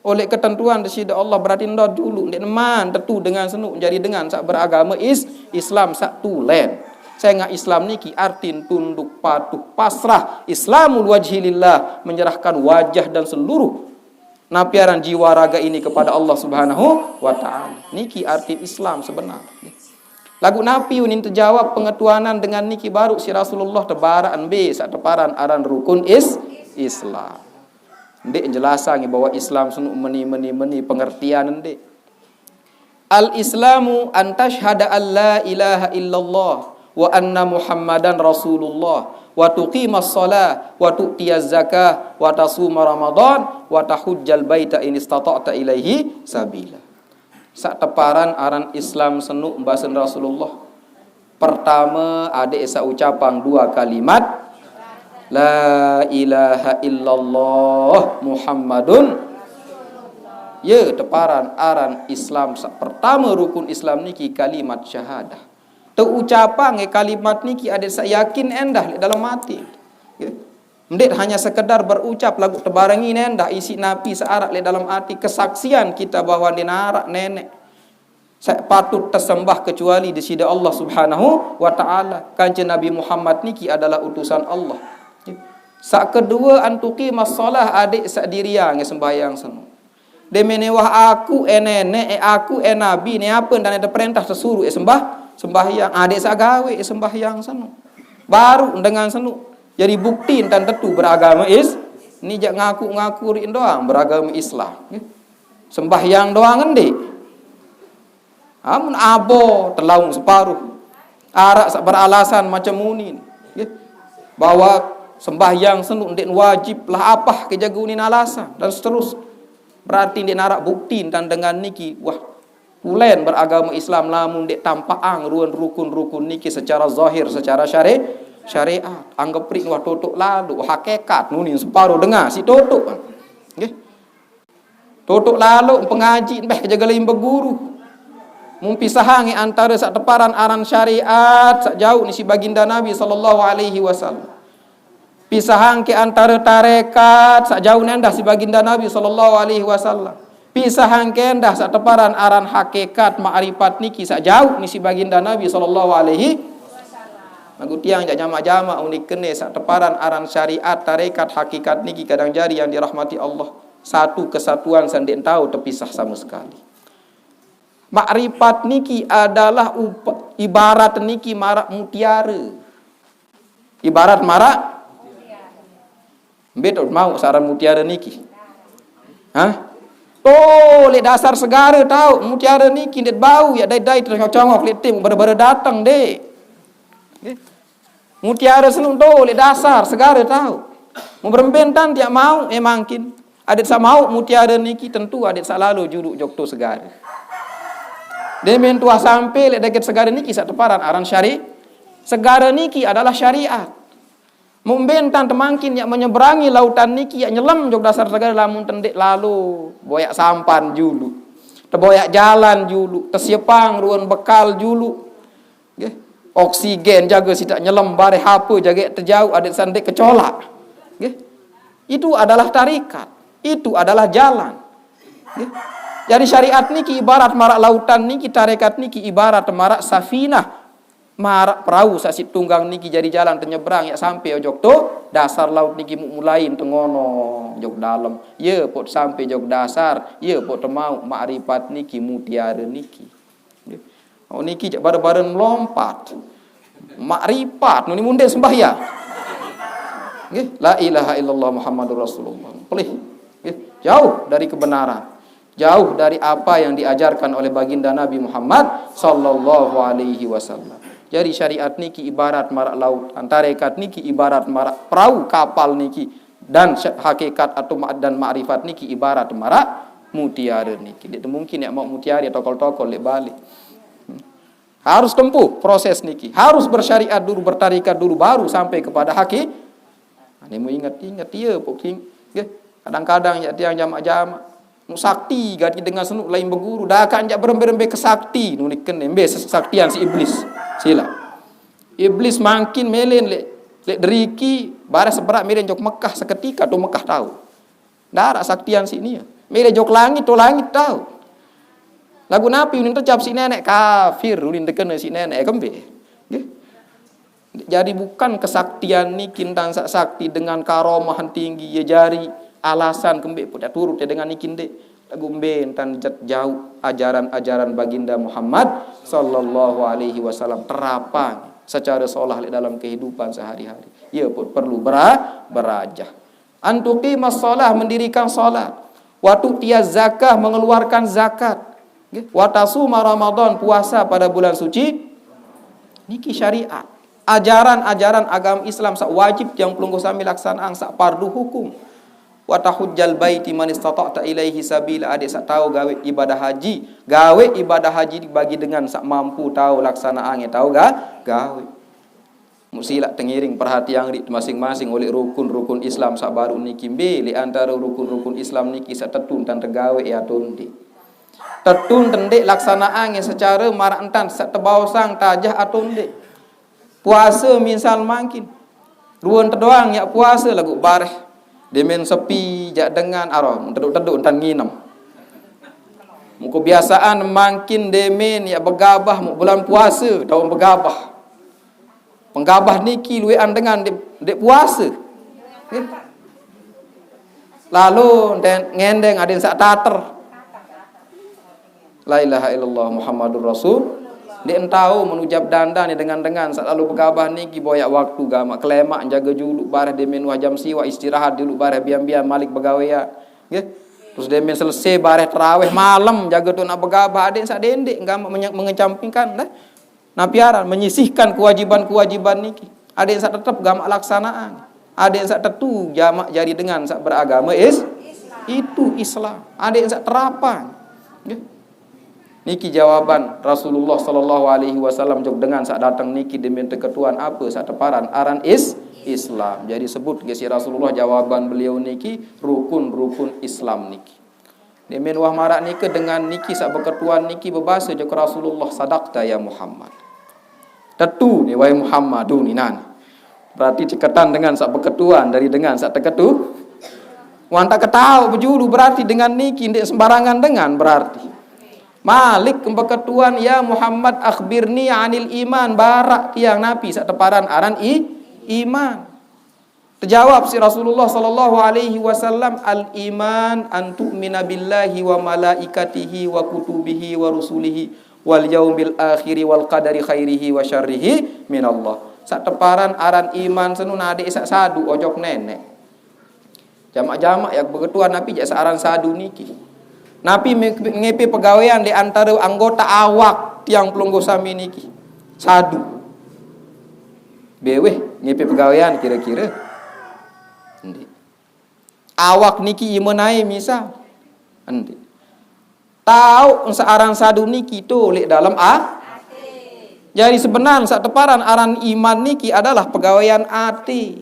oleq ketentuan Deside Allah, berarti ndot juluq, ndeqman tetu dengan senuk jari dengan saq beragame is-, Islam saq tulen. Sengaq Islam niki artin tunduk patuh, pasrah, islamul wajhi lillah, menyerahkan wajah dan seluruh napi aran jiwa raga ini kepada Allah Subhanahu wa Ta'ala. Niki arti Islam sebenar. Laguq napi unin tejawab pengetuanan dengan niki baruq siq Rasulullah tebaraq mbe saq teparan aran rukun is-, Islam. Ndeq jelasang bahwa Islam senuk meni, meni, meni pengertian ndeq. Al-Islamu an tashhada an la ilaha illallah wa anna Muhammadan Rasulullah, wa tuqimas shalah, wa tu'tiyaz zakah, wa tasuma Ramadan, wa tahujjal baita in istata'ta ilaihi sabila. Saq teparan aran Islam senuk mbasen Rasulullah. Pertame, adeq saq ucapang dua kalimat, "La ilaha illallah Muhammadun." Ye, teparan aran Islam saq pertame rukun Islam niki kalimat syahadah. Teucapang ye kalimat niki adeq saq yakin endah leq dalem ati. Ye. Ndeq hanya sekedar berucap laguq tebarengi endah isiq napi saq araq leq dalem ati, kesaksian kita bahwa ndeq naraq Neneq saq patut tesembah kecuali Deside Allah Subhanahu wa Ta'ala. Kance Nabi Muhammad niki adalah utusan Allah. Saq kedue, an tuqimas shalah, adeq saq diriang ye sembahyang senuk. Demen wah aku e Neneq, e aku e nabi, ne ape ndane teperentah tesuruh e sembah, sembahyang. Adeq saq gawe e sembahyang senuk. Baruq dengan senuk jari bukti entan tetu beragame is-, ni jaq ngaku-ngaku riq doang beragame Islam. Sembahyang doang ndeq. Amun abo telaung separuh. Araq saq beralasan macem unin, nggih. Bahwa sembahyang senuk ndeq wajib lah, apah ke jage unin alasan, dan seterus. Berarti ndeq naraq bukti entan dengan niki, wah, tulen beragame Islam lamun ndeq tampaqang ruen rukun-rukun niki secara zahir, secara syari-, syariat. Anggep riq wah totoq laloq, hakikat nunin separo dengah siq totoq. Nggih. Totoq laloq pengaji, mbeh, jage leq imbe guru. Mun pisahang antare saq teparan aran syariat saq jauq ni siq Baginda Nabi sallallahu alaihi wasallam. Pisahangke antare tarekat saq jauq ni endah siq Baginda Nabi sallallahu alaihi wasallam. Pisahangke endah saq teparan aran hakikat, makrifat niki saq jauq ni siq Baginda Nabi sallallahu alaihi. Laguq tiang jaq jamaq-jamaq unin kene saq teparan aran syariat, tarekat, hakikat niki kadang jari yang dirahmati Allah. Satu kesatuan saq ndeq tao tepisah sama sekali. Makrifat niki adalah up-, ibarat niki maraq mutiare. Ibarat maraq, mbe taoq mauq saq aran mutiare niki? Hah? To, leq dasar segare taoq mutiare niki ndeq bau, yaq dai-dai tecongok-congok leq tim, bare-bare dateng, ndeq. Nggih. Mutiare senuk to leq dasar segare taoq. Mun berembe entan tiaq mauq, eh, mangkin. Adeq saq mauq mutiare niki tentu adeq saq lalo juluq jok to segare. Demen tuah sampe leq deket segare niki saq teparan aran syari-, segare niki adalah syariat. Mun mbe entan temangkin yaq menyeberangi lautan niki, yaq nyelem jok dasar segare, lamun tendeq lalo, boyaq sampan juluq. Teboyaq jalan juluq, tesiepang ruen bekal juluq. Nggih. Oksigen jage sitak nyelem, bareh ape jage tejauq, adeq saq ndeq kecolak. Nggih. Itu adalah tarekat. Itu adalah jalan. Nggih. Jari syariat niki ibarat maraq lautan niki, tarekat niki ibarat maraq safinah. Maraq perau saq siq tunggang niki jari jalan tenyebrang yaq sampe ojok to dasar laut niki, muq mulai tengono jok dalem. Ye pok sampe jok dasar, ye pok temauq makrifat niki, mutiare niki. Nggih. Oh, niki jaq bare-bare melompat. Makrifat, nuni munde sembahyang. Nggih, la ilaha illallah Muhammadur Rasulullah. Pelih. Nggih, jauh dari kebenaran. Jauh dari apa yang diajarkan oleh Baginda Nabi Muhammad sallallahu alaihi wasallam. Jari syariat niki ibarat maraq laut, tarekat niki ibarat maraq perau kapal niki. Dan sy- hakikat atau ma- dan makrifat niki ibarat marak mutiara niki. Ndak mungkin ya mau mutiara tokol-tokol lek balik. Harus tempuh proses niki. Harus bersyariat dulu, bertarikat dulu, baru sampai kepada haki. Ini mau ingat-ingat ya, poking. Nggih. Kadang-kadang ya tiang jamak-jamak. Mau sakti gati dengan senuk lain berguru. Dah kan jak berembe-rembe ke sakti. Nuniken embe ses- saktian si iblis. Sila. Iblis makin melen lek lek deriki bareh seberak melen jok Mekah seketika tu Mekah tahu. Darak saktian si nia. Melen jok langit tu langit tahu. Lagu napi unin tecap si nenek kafir unin tekena si nenek kembe. Nggih. Jadi bukan kesaktian niki ntan sak sakti dengan karomah tinggi ya jari alasan kembe pudak turut ya dengan niki ndek. Lagu mbe ntan jet jauh ajaran-ajaran baginda Muhammad sallallahu alaihi wasallam terapang secara solah lek dalam kehidupan sehari-hari. Ya pun perlu bera berajah. Antuqimas shalah mendirikan salat. Wa tu'tiyaz zakah mengeluarkan zakat. Nggih. Wa tasuma Ramadan puasa pada bulan suci. Niki syariat. Ajaran-ajaran agama Islam sak wajib tiang pelungguh sami laksanaang sak fardu hukum. Wa tahujjal baiti man istata'ta ilaihi sabila adik sak tahu gawe ibadah haji. Gawe ibadah haji bagi dengan sak mampu tahu laksanaang tahu ga gawe. Musilak tengiring perhatian dik masing-masing oleh rukun-rukun Islam sak baru niki mbe lek antara rukun-rukun Islam niki sak tetun tan tegawe ya tonde. Tetun tendek laksanaang secara marak entan sak tebaosang tajah atonde. Puasa misal mangkin. Ruan tedoang yak puasa lagu bareh. Demen sepi jak dengan aron teduk-teduk entan nginem. Muka biasaan mangkin demen yak begabah mu bulan puasa tahu begabah. Penggabah niki luean dengan dek, dek puasa. Nggih. Lalu ngendeng aden sak tater. La ilaha illallah Muhammadur Rasul. Dek entau menujab danda ni dengan-dengan sak lalu begabah niki boyak waktu gamak kelemak jaga juluk bareh demen wah jam siwa istirahat juluk bareh bian-bian malik begawean. Nggih. Terus demen selesai bareh terawih malam jaga tu nak begabah aden sak dendek gamak menye- mengecampingkan dah. Napi aran menyisihkan kewajiban-kewajiban niki. Ada yang sak tetep gamak laksanaan. Ada yang sak tetu jamak jari dengan sak beragama is itu Islam. Ada yang sak terapang. Nggih. Niki jawaban Rasulullah sallallahu alaihi wasallam jok dengan sak datang niki demen teketuan apa sak teparan aran is Islam. Jadi sebut ke si Rasulullah jawaban beliau niki rukun-rukun Islam niki. Demen wah marak nike dengan niki sak beketuan niki bebasa jok Rasulullah sadaqta ya Muhammad. Tetu ni wahai Muhammad tu ni nan. Berarti ceketan dengan sak beketuan dari dengan sak teketu. Wan tak ketau bejulu berarti dengan niki ndik sembarangan dengan berarti. Malik beketuan ya Muhammad akhbirni anil iman barak tiang napi sak teparan aran i iman. Terjawab si Rasulullah sallallahu alaihi wasallam al iman an tu'mina billahi wa malaikatihi wa kutubihi wa rusulihi wal yaumil akhiri wal qadari khairihi wa syarrihi minallah. Sak teparan aran iman senu nadek sak sadu ojok nenek. Jamak-jamak ya beketuan napi jak searan sadu niki. Napi ngepe pegawean di antara anggota awak tiang pelungguh sami niki. Sadu. Beweh ngepe pegawean kira-kira. Endi. Awak niki imenai misal. Endi. Tau searan sadu niki tu lek dalam a. Jadi sebenar sak teparan aran iman niki adalah pegawean ati.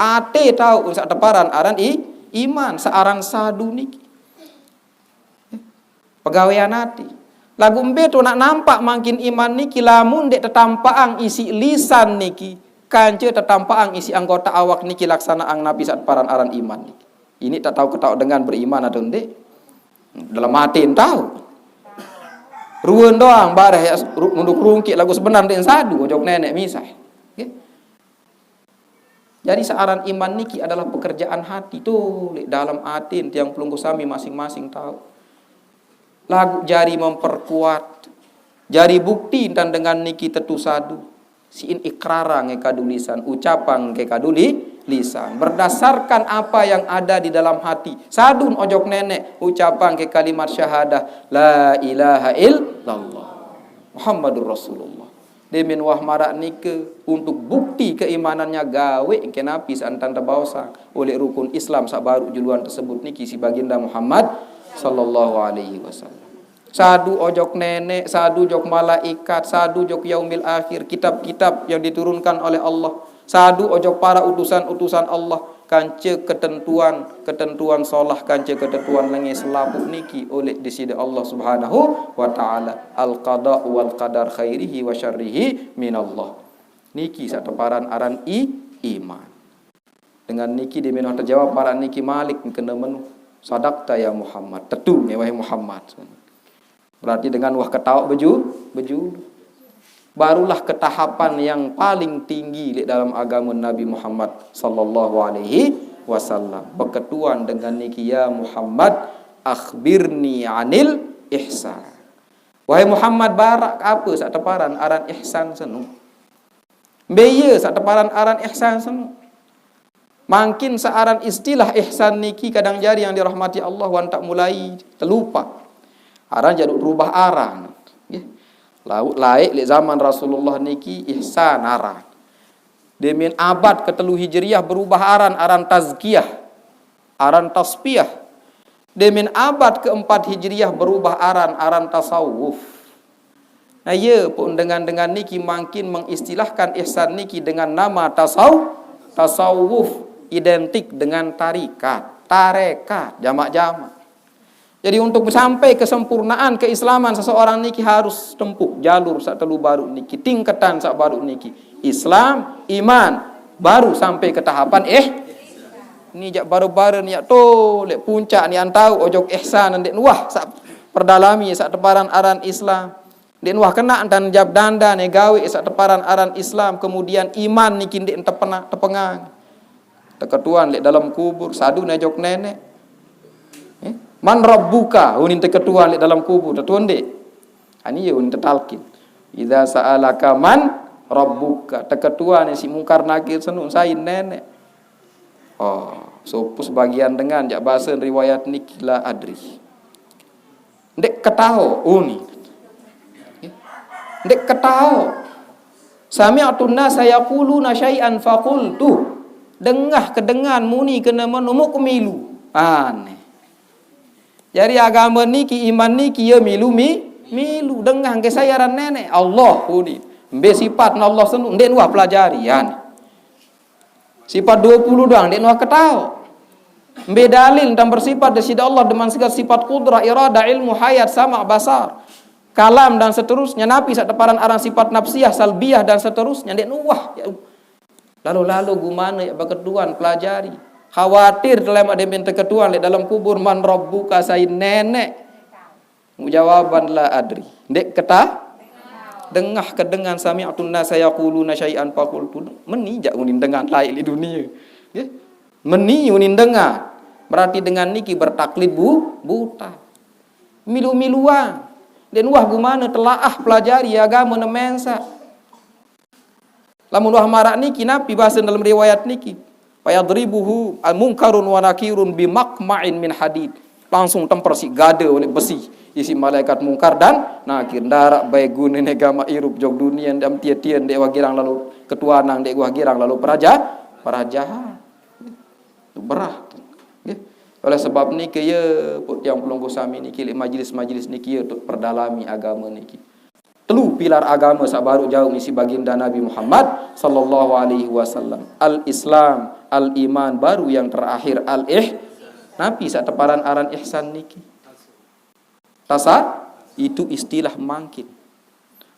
Ati tau sak teparan aran i iman searan sadu niki. Pegawean ati. Lagu mbe tu nak nampak mangkin iman niki lamun dek tetampaang isi lisan niki kance tetampaang isi anggota awak niki laksanaang napi sak teparan aran iman niki. Ini tak tahu ketahu dengan beriman atau ndik. Dalam hati tahu. Ruan doang bareh ya ru- nunduk rungkik lagu sebenar ndik sadu ojok nenek misah. Nggih. Jadi searan iman niki adalah pekerjaan hati tu lek dalam atin tiang pelungguh sami masing-masing tahu. Lagu jari memperkuat, jari bukti dan dengan niki tetu sadu. Siin ikrara nge kadu lisan, ucapang nge kadu li- lisan. Berdasarkan apa yang ada di dalam hati. Sadun ojok nenek, ucapang nge kalimat syahadah, la ilaha illallah. Muhammadur Rasulullah. Demen wah marak nike untuk bukti keimanannya gawe engke napi saq ntan tebaosang oleh rukun Islam saq baruq juluan tersebut niki si Baginda Muhammad sallallahu alaihi wasallam. Sadu ojok neneq, sadu jok malaikat, sadu jok yaumil akhir, kitab-kitab yang diturunkan oleh Allah, sadu ojok para utusan-utusan Allah, kance ketentuan, ketentuan solah, kance ketentuan lenge selapuq niki oleh Deside Allah Subhanahu wa Ta'ala. Al-qada wal qadar khairihi wa syarrihi minallah. Niki saq teparan aran i-, iman. Dengan niki demen wah tejawab marak niki Malik kene menu. Sadaqta ya Muhammad. Tetu ne wahai Muhammad. Berarti dengan wah ketaoq beju-, beju. Barulah ketahapan yang paling tinggi leq dalam agama Nabi Muhammad sallallahu alaihi wasallam. Beketuan dengan niki, "Ya Muhammad, akhbirni anil ihsan." Wahai Muhammad, barak ape saq teparan aran ihsan senu? Mbe ie saq teparan aran ihsan senu? Mangkin saq aran istilah ihsan niki kadang jari yang dirahmati Allah wan taq mulai telupa. Aran jari terubah aran. Nggih. Lauk laeq leq zaman Rasulullah niki ihsan aran. Demen abad ketelu Hijriah berubah aran, aran tazkiyah, aran tasfiyah. Demen abad keempat Hijriah berubah aran, aran tasawuf. Nah, ye, pun dengan-dengan niki mangkin mengistilahkan ihsan niki dengan nama tasaw-, tasawuf, identik dengan tarikat, tarekat, jamak-jamak. Jadi, untuk sampai kesempurnaan keislaman seseorang niki harus tempuh jalur saq telu baruq niki, tingketan saq baruq niki. Islam, iman, baru sampai ke tahapan eh, ni jaq baru-baru ni jaq to leq puncak ni antau ojok ihsan ndeq nuah saq perdalami saq teparan aran Islam. Ndeq nuah kena ntan jap dandan ne gawe saq teparan aran Islam, kemudian iman niki ndeq tepena-, tepengang. Teketuan leq dalem kubur, sadu ne jok neneq. Eh? "Man rabbuka?" Unin teketuan leq dalem kubur, tetuan ndeq. Ani ye unin tetalkin. "Idza sa'alaka man rabbuka?" Teketuan si Mungkar Nakir senu, sai neneq. Oh, sopo sebagian dengan jaq basen riwayat niki, "La adri." Ndeq ketaoq, uni. Ndeq ketaoq. "Sami'tu nasa yaquluna syai'an faqultu." Dengah ke dengan muni kene menu, muk milu. Aneh. Jari agame niki, iman niki, ye milu mi-, milu. Dengah ke sai aran neneq, Allah, uni. Mbe sipat Allah senu, ndeq nuah pelajari, aneh. Sipat due puluh doang, ndeq nuah ketaoq. Mbe dalil ntan bersifat Deside Allah dengan segala sifat qudrah, iradah, ilmu, hayat, sama, basar, kalam, dan seterusnya. Napi saq teparan aran sifat nafsiyah, salbiyah, dan seterusnya. Ndeq nuah. Ya, lalo-lalo gumane ya beketuan pelajari. Khawatir telemaq demen teketuan leq dalem kubur, "Man rabbuka?" Sai neneq. Jawaban, "La adri." Ndeq keta-, dengah ke dengan, "Sami'tu nasa yaquluna syai'an faqultu." Meni jaq unin dengan laeq leq dunie. Nggih. Meni unin dengan. Berarti dengan niki bertaklid bu-, buta. Milu-miluan. Ndeq nuah gumane telaah pelajari agame ne mensaq. Lamun wah maraq niki, napi basen dalem riwayat niki? "Fayadribuhu Munkarun wa Nakirun bimaqma'in min hadid." Langsung temper siq gade oleh besi isiq malaikat Mungkar dan Nakir. Ndaraq bae gunene gamaq irup jok dunie, ndaq tie-tie ndeq wah girang lalo ketuanang, ndeq wah girang lalo peraja-, perajahan. Berah. Nggih. Oleh sebab niki, ye, puk tiang pelungguh sami niki, leq majelis-majelis niki, ye, untuk perdalami agame niki. Telu pilar agame saq baruq jauq isiq Baginda Nabi Muhammad sallallahu alaihi wasallam. Al-Islam, al-iman, baru yang terakhir al-ih-, napi saq teparan aran ihsan niki? Tasa-, itu istilah mangkin.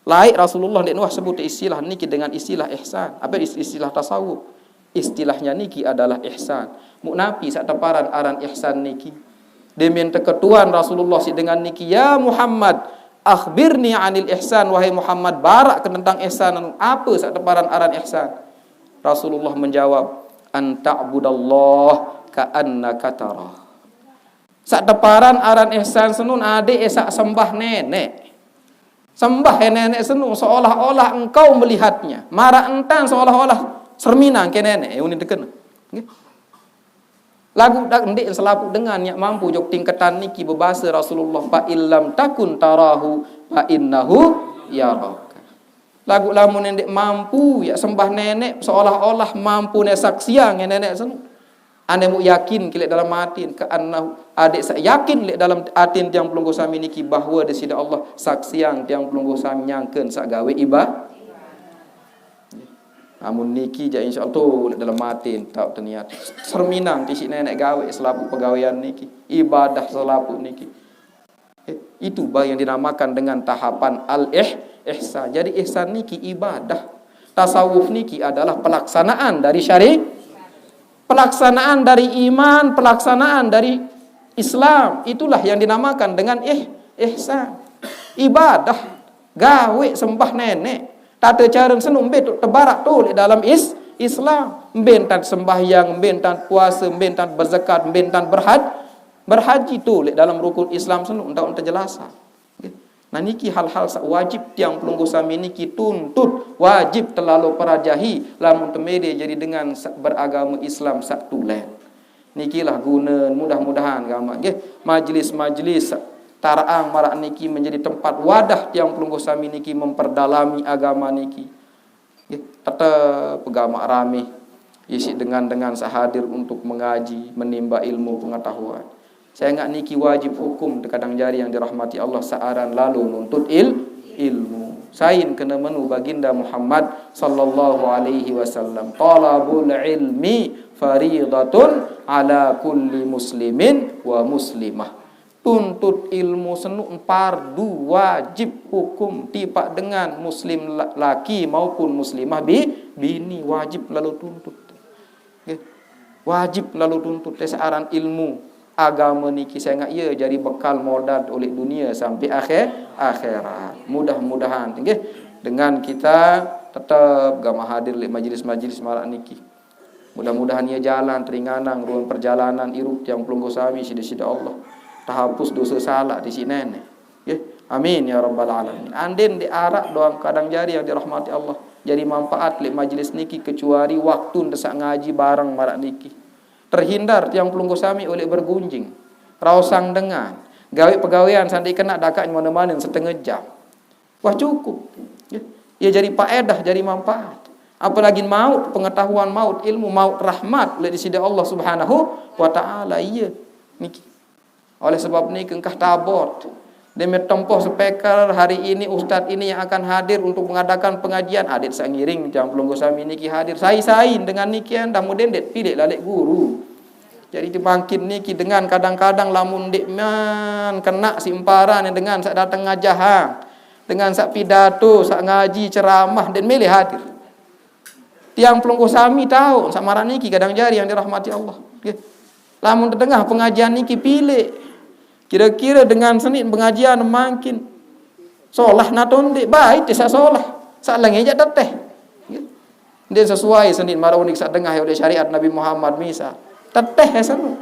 Laeq Rasulullah ndeq nuah sebut istilah niki dengan istilah ihsan, apa is-, istilah tasawuf. Istilahnya niki adalah ihsan. Muk napi saq teparan aran ihsan niki? Demen teketuan Rasulullah siq dengan niki, "Ya Muhammad, akhbirni anil ihsan." Wahai Muhammad, barak ke tentang ihsan, ape saq teparan aran ihsan? Rasulullah menjawab, "An ta'budallah ka'annaka tarah." Saq teparan aran ihsan senun adeq saq sembah neneq. Sembah eh neneq senu seolah-olah engkau melihatnya. Maraq entan seolah-olah serminang ke neneq, eh, unin teken. Nggih. Laguq dak ndeq selapuq dengan yang mampu jok tingketan niki bebase Rasulullah, "Fa illam takun tarahu fa innahu yaraka." Laguq lamun ndeq mampu, ya sembah neneq seolah-olah mampu ne saksiang neneq senu. Ane mu yakin ki leq dalem atin, ke annahu, adeq saq yakin leq dalem atin tiang pelungguh sami niki bahwe Deside Allah saksiang tiang pelungguh sami nyangken saq gawe iba-, Amun niki jaq insyaallah leq dalem atin tau teniat. Serminang tisiq neneq gawe selapuq pegawean niki, ibadah selapuq niki. Eh, itu baru yang dinamakan dengan tahapan al-ih-, ihsan. Jadi ihsan niki ibadah. Tasawuf niki adalah pelaksanaan dari syari-, pelaksanaan dari iman, pelaksanaan dari Islam. Itulah yang dinamakan dengan ih-, ihsan. Ibadah, gawe sembah neneq. Tate caren senu mbe tu tebaraq tu leq dalem is-, Islam. Mbe entan sembahyang, mbe entan puase, mbe entan bezakat, mbe entan berhaj-, berhaji tu leq dalem rukun Islam senu entan tejelasang. Nggih. Nah, niki hal-hal saq wajib tiang pelungguh sami niki tuntut, wajib telalo perajahi lamun temede jari dengan saq beragame Islam saq tulen. Nikilah gune, mudah-mudahan gamaq nggih, majelis-majelis saq taraqang maraq niki menjadi tempat wadah tiang pelungguh sami niki memperdalami agama niki. Nggih, tetep gamaq rame isiq dengan-dengan saq hadir untuk mengaji, menimba ilmu pengetahuan. Sengaq niki wajib hukum, tekadang jari yang dirahmati Allah, saq aran lalo nuntut il-, ilmu. Sain kene menu Baginda Muhammad sallallahu alaihi wasallam, "Talabul ilmi faridatun ala kulli muslimin wa muslimah." Tuntut ilmu senu pardu, wajib hukum tipaq dengan muslim la-, laki maupun muslimah bi-, bini, wajib lalo tuntut. Nggih. Wajib lalo tuntut, te saq aran ilmu agame niki sengaq ye jari bekal modal oleq dunie sampai akhir-, akhirat. Mudah-mudahan, nggih, dengan kita tetep gamaq hadir leq majelis-majelis maraq niki. Mudah-mudahan ye jalan teringanang ruen perjalanan irup tiang pelungguh sami side-side Allah. Tahapus dose salaq tisiq neneq. Nggih. Amin ya rabbal alamin. Andin ndeq araq doang kadang jari yang dirahmati Allah, jari manfaat leq majelis niki kecuali waktu ndesaq ngaji bareng maraq niki. Terhindar tiang pelungguh sami oleh bergunjing, raosang dengan, gawe pegawean saq ndeq kenaq dakaq nyemane-mane setenge jam. Wah, cukup. Nggih. Ye jari paedah, jari manfaat. Apalagi maut, pengetahuan maut, ilmu maut, rahmat leq Deside Allah Subhanahu wa Ta'ala. Iye. Niki. Oleh sebab niki engkah tabot. Deme tempoh speaker hari ini, ustaz ini yang akan hadir untuk mengadakan pengajian, adeq saq ngiring tiang pelungguh sami niki hadir. Sai-sai dengan niki endah mudin ndeq pileq laleq guru. Jadi tebangkit niki dengan kadang-kadang lamun ndeq man kenaq siq emparan dengan saq dateng ngajahang, dengan saq pidato, saq ngaji, ceramah, ndeq mele hadir. Tiang pelungguh sami tao, saq maraq niki kadang jari yang dirahmati Allah. Nggih. Lamun tedengah pengajian niki pileq. Kire-kire dengan senit pengajian mangkin solah nato ndeq, bait saq solah. Saq lenge jaq teteh. Nggih. Ndeq sesuai senit maraq unik saq dengah oleh syariat Nabi Muhammad misal. Teteh senu.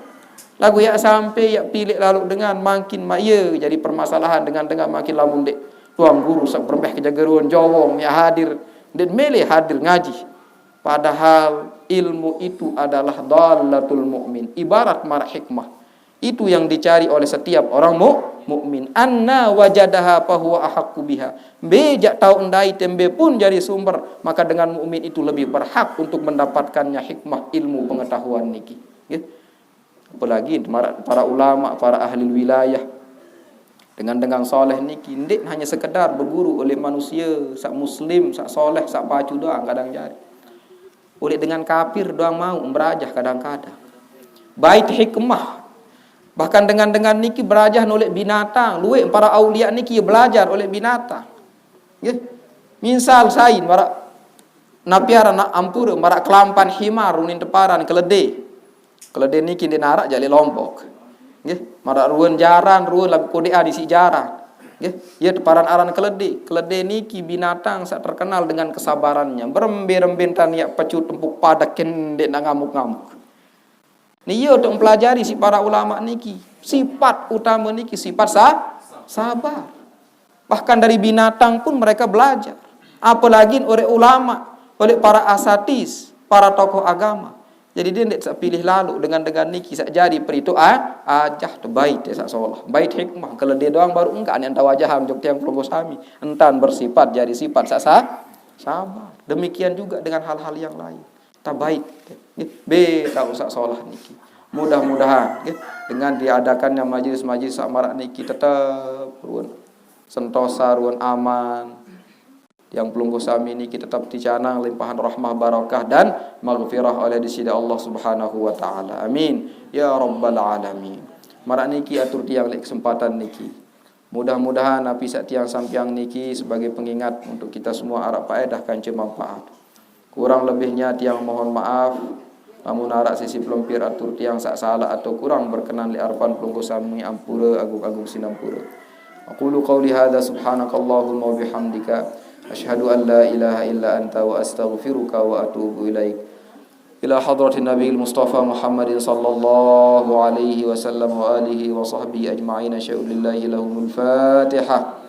Laguq yaq sampe yaq pileq laloq dengan mangkin maq ye jari permasalahan dengan-dengan mangkin lamun ndeq tuang guru saq berembeh kejageruan jawong yaq hadir, ndeq mele hadir ngaji. Padahal ilmu itu adalah dallatul mukmin, ibarat maraq hikmah. Itu yang dicari oleh setiap orang mu-, mukmin. Anna wajadaha fahuwa ahaqqu biha. Mbe jaq tao ndai tembe pun jari sumber, maka dengan mukmin itu lebih berhak untuk mendapatkannya hikmah ilmu pengetahuan niki. Nggih. Apalagi para, para ulama, para ahli wilayah. Dengan-dengan soleh niki ndeq hanya sekedar beguru oleh manusia saq muslim, saq soleh, saq pacu doang kadang jari. Oleh dengan kafir doang mau berajah kadang-kadang. Bait hikmah. Bahkan dengan-dengan niki berajah nolek binatang. Lueq para aulia niki belajar oleh binatang. Nggih. Misal sain maraq napi aran ampure maraq kelampan himar unin teparan kelede. Kelede niki ndeq naraq jaq leq Lombok. Nggih, maraq ruen jaran, ruen laguq kodeqan isiq jaran. Nggih, ye teparan aran kelede. Kelede niki binatang saq terkenal dengan kesabarannya. Berembe-rembe entan yaq pecut tempuk padek ndeq naq ngamuk-ngamuk. Ni ye untuk mempelajari siq para ulama niki. Sifat utama niki sifat sa-, sabar. Bahkan dari binatang pun mereka belajar. Apalagi oleh ulama, oleh para asatis, para tokoh agama. Jadi dia ndeq saq pilih laloq dengan-dengan niki saq jari perito a-, ajah tu bait ye saq solah. Bait hikmah, kelede doang baruq engkaq ane entah wajahang jok tiang pelungguh sami. Entan bersifat jari sifat saq sa-, Sama. Demikian juga dengan hal-hal yang lain. Tabaik. Nggih, be tak usah salah niki. Mudah-mudahan, nggih, dengan diadakannya majelis-majelis sak marak niki tetap ruwun sentosa, ruwun aman. Yang pelungguh sami niki tetap dicanang limpahan rahmah, barakah dan maghfirah oleh di sida Allah Subhanahu wa taala. Amin ya rabbal alamin. Marak niki atur tiang lek kesempatan niki. Mudah-mudahan napi sak tiang sampiang niki sebagai pengingat untuk kita semua arak paedah kanca manfaat. Kurang lebihnya tiang mohon maaf. Lamun arak sisi pelempir atur tiang sak salah atau kurang berkenan lek arepan pelungguh sami, ampura agung-agung sinampura. Aqulu qawli hadza subhanakallahumma wa bihamdika, asyhadu an la ilaha illa anta wa astaghfiruka wa atubu ilaik. Ila hadratin nabiyil mustafa Muhammadin sallallahu alaihi wasallam wa alihi wa sahbihi ajma'in. Asyhadu lillahi lahumul fatihah.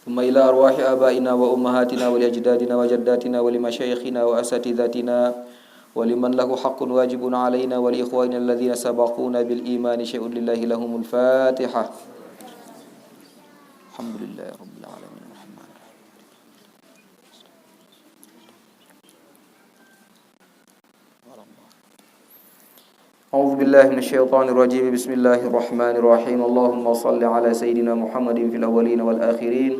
ثم إلى أرواح آبائنا وأمهاتنا ولأجدادنا وجداتنا ولمشايخنا وأساتذتنا ولمن له حق واجب علينا ولإخواننا الذين سبقونا بالإيمان. شيء لله لهم الفاتحة. الحمد لله رب العالمين الرحمن الرحيم. أعوذ بالله من الشيطان الرجيم. بسم الله الرحمن الرحيم. اللهم صل على سيدنا محمد في الأولين والآخرين.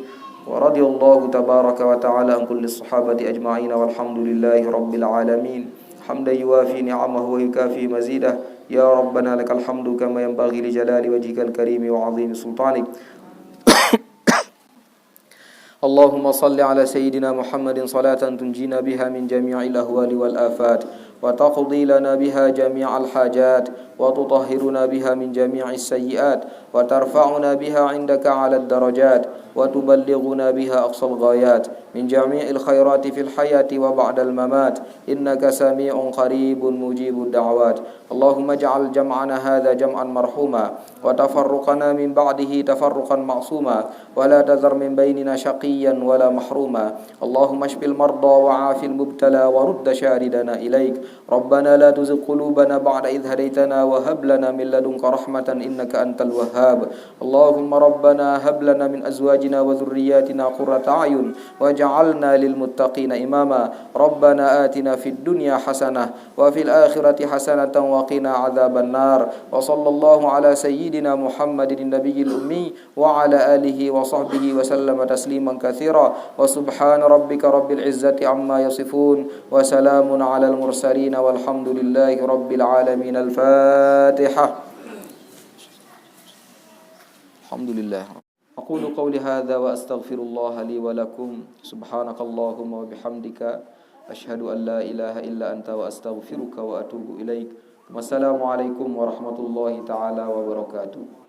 ورضي الله تبارك وتعالى عن كل الصحابة أجمعين. والحمد لله رب العالمين. حمدا يوافي نعمه ويكافي مزيده. يا ربنا لك الحمد كما ينبغي لجلال وجهك الكريم وعظيم سلطانك. اللهم صل على سيدنا محمد صلاة تنجينا بها من جميع الأهوال والآفات، وتقضي لنا بها جميع الحاجات، وتطهرنا بها من جميع السيئات، وترفعنا بها عندك على الدرجات، وتبلغنا بها أقصى الغايات من جميع الخيرات في الحياة وبعد الممات، إنك سميع قريب مجيب الدعوات. اللهم اجعل جمعنا هذا جمعا مرحوما، وتفرقنا من بعده تفرقا معصوما، ولا تذر من بيننا شقيا ولا محروما. اللهم اشف المرضى وعاف المبتلى ورد شاردنا إليك. ربنا لا تزغ قلوبنا بعد إذ هديتنا وهب لنا من لدنك رحمة إنك أنت الوهاب. اللهم ربنا هب لنا من أزواجنا وذرياتنا قرة أعين واجعلنا للمتقين إماما. ربنا آتنا في الدنيا حسنة وفي الآخرة حسنة وقنا عذاب النار. وصلى الله على سيدنا محمد النبي الأمي وعلى آله وصحبه وسلم تسليما كثيرا. وسبحان ربك رب العزة عما يصفون. وسلام على المرسلين والحمد لله رب العالمين. الفاتحة. الحمد لله. أقول قولي هذا وأستغفر الله لي ولكم. سبحانك اللهم وبحمدك، أشهد أن لا إله إلا أنت وأستغفرك وأتوب إليك. والسلام عليكم ورحمة الله تعالى وبركاته.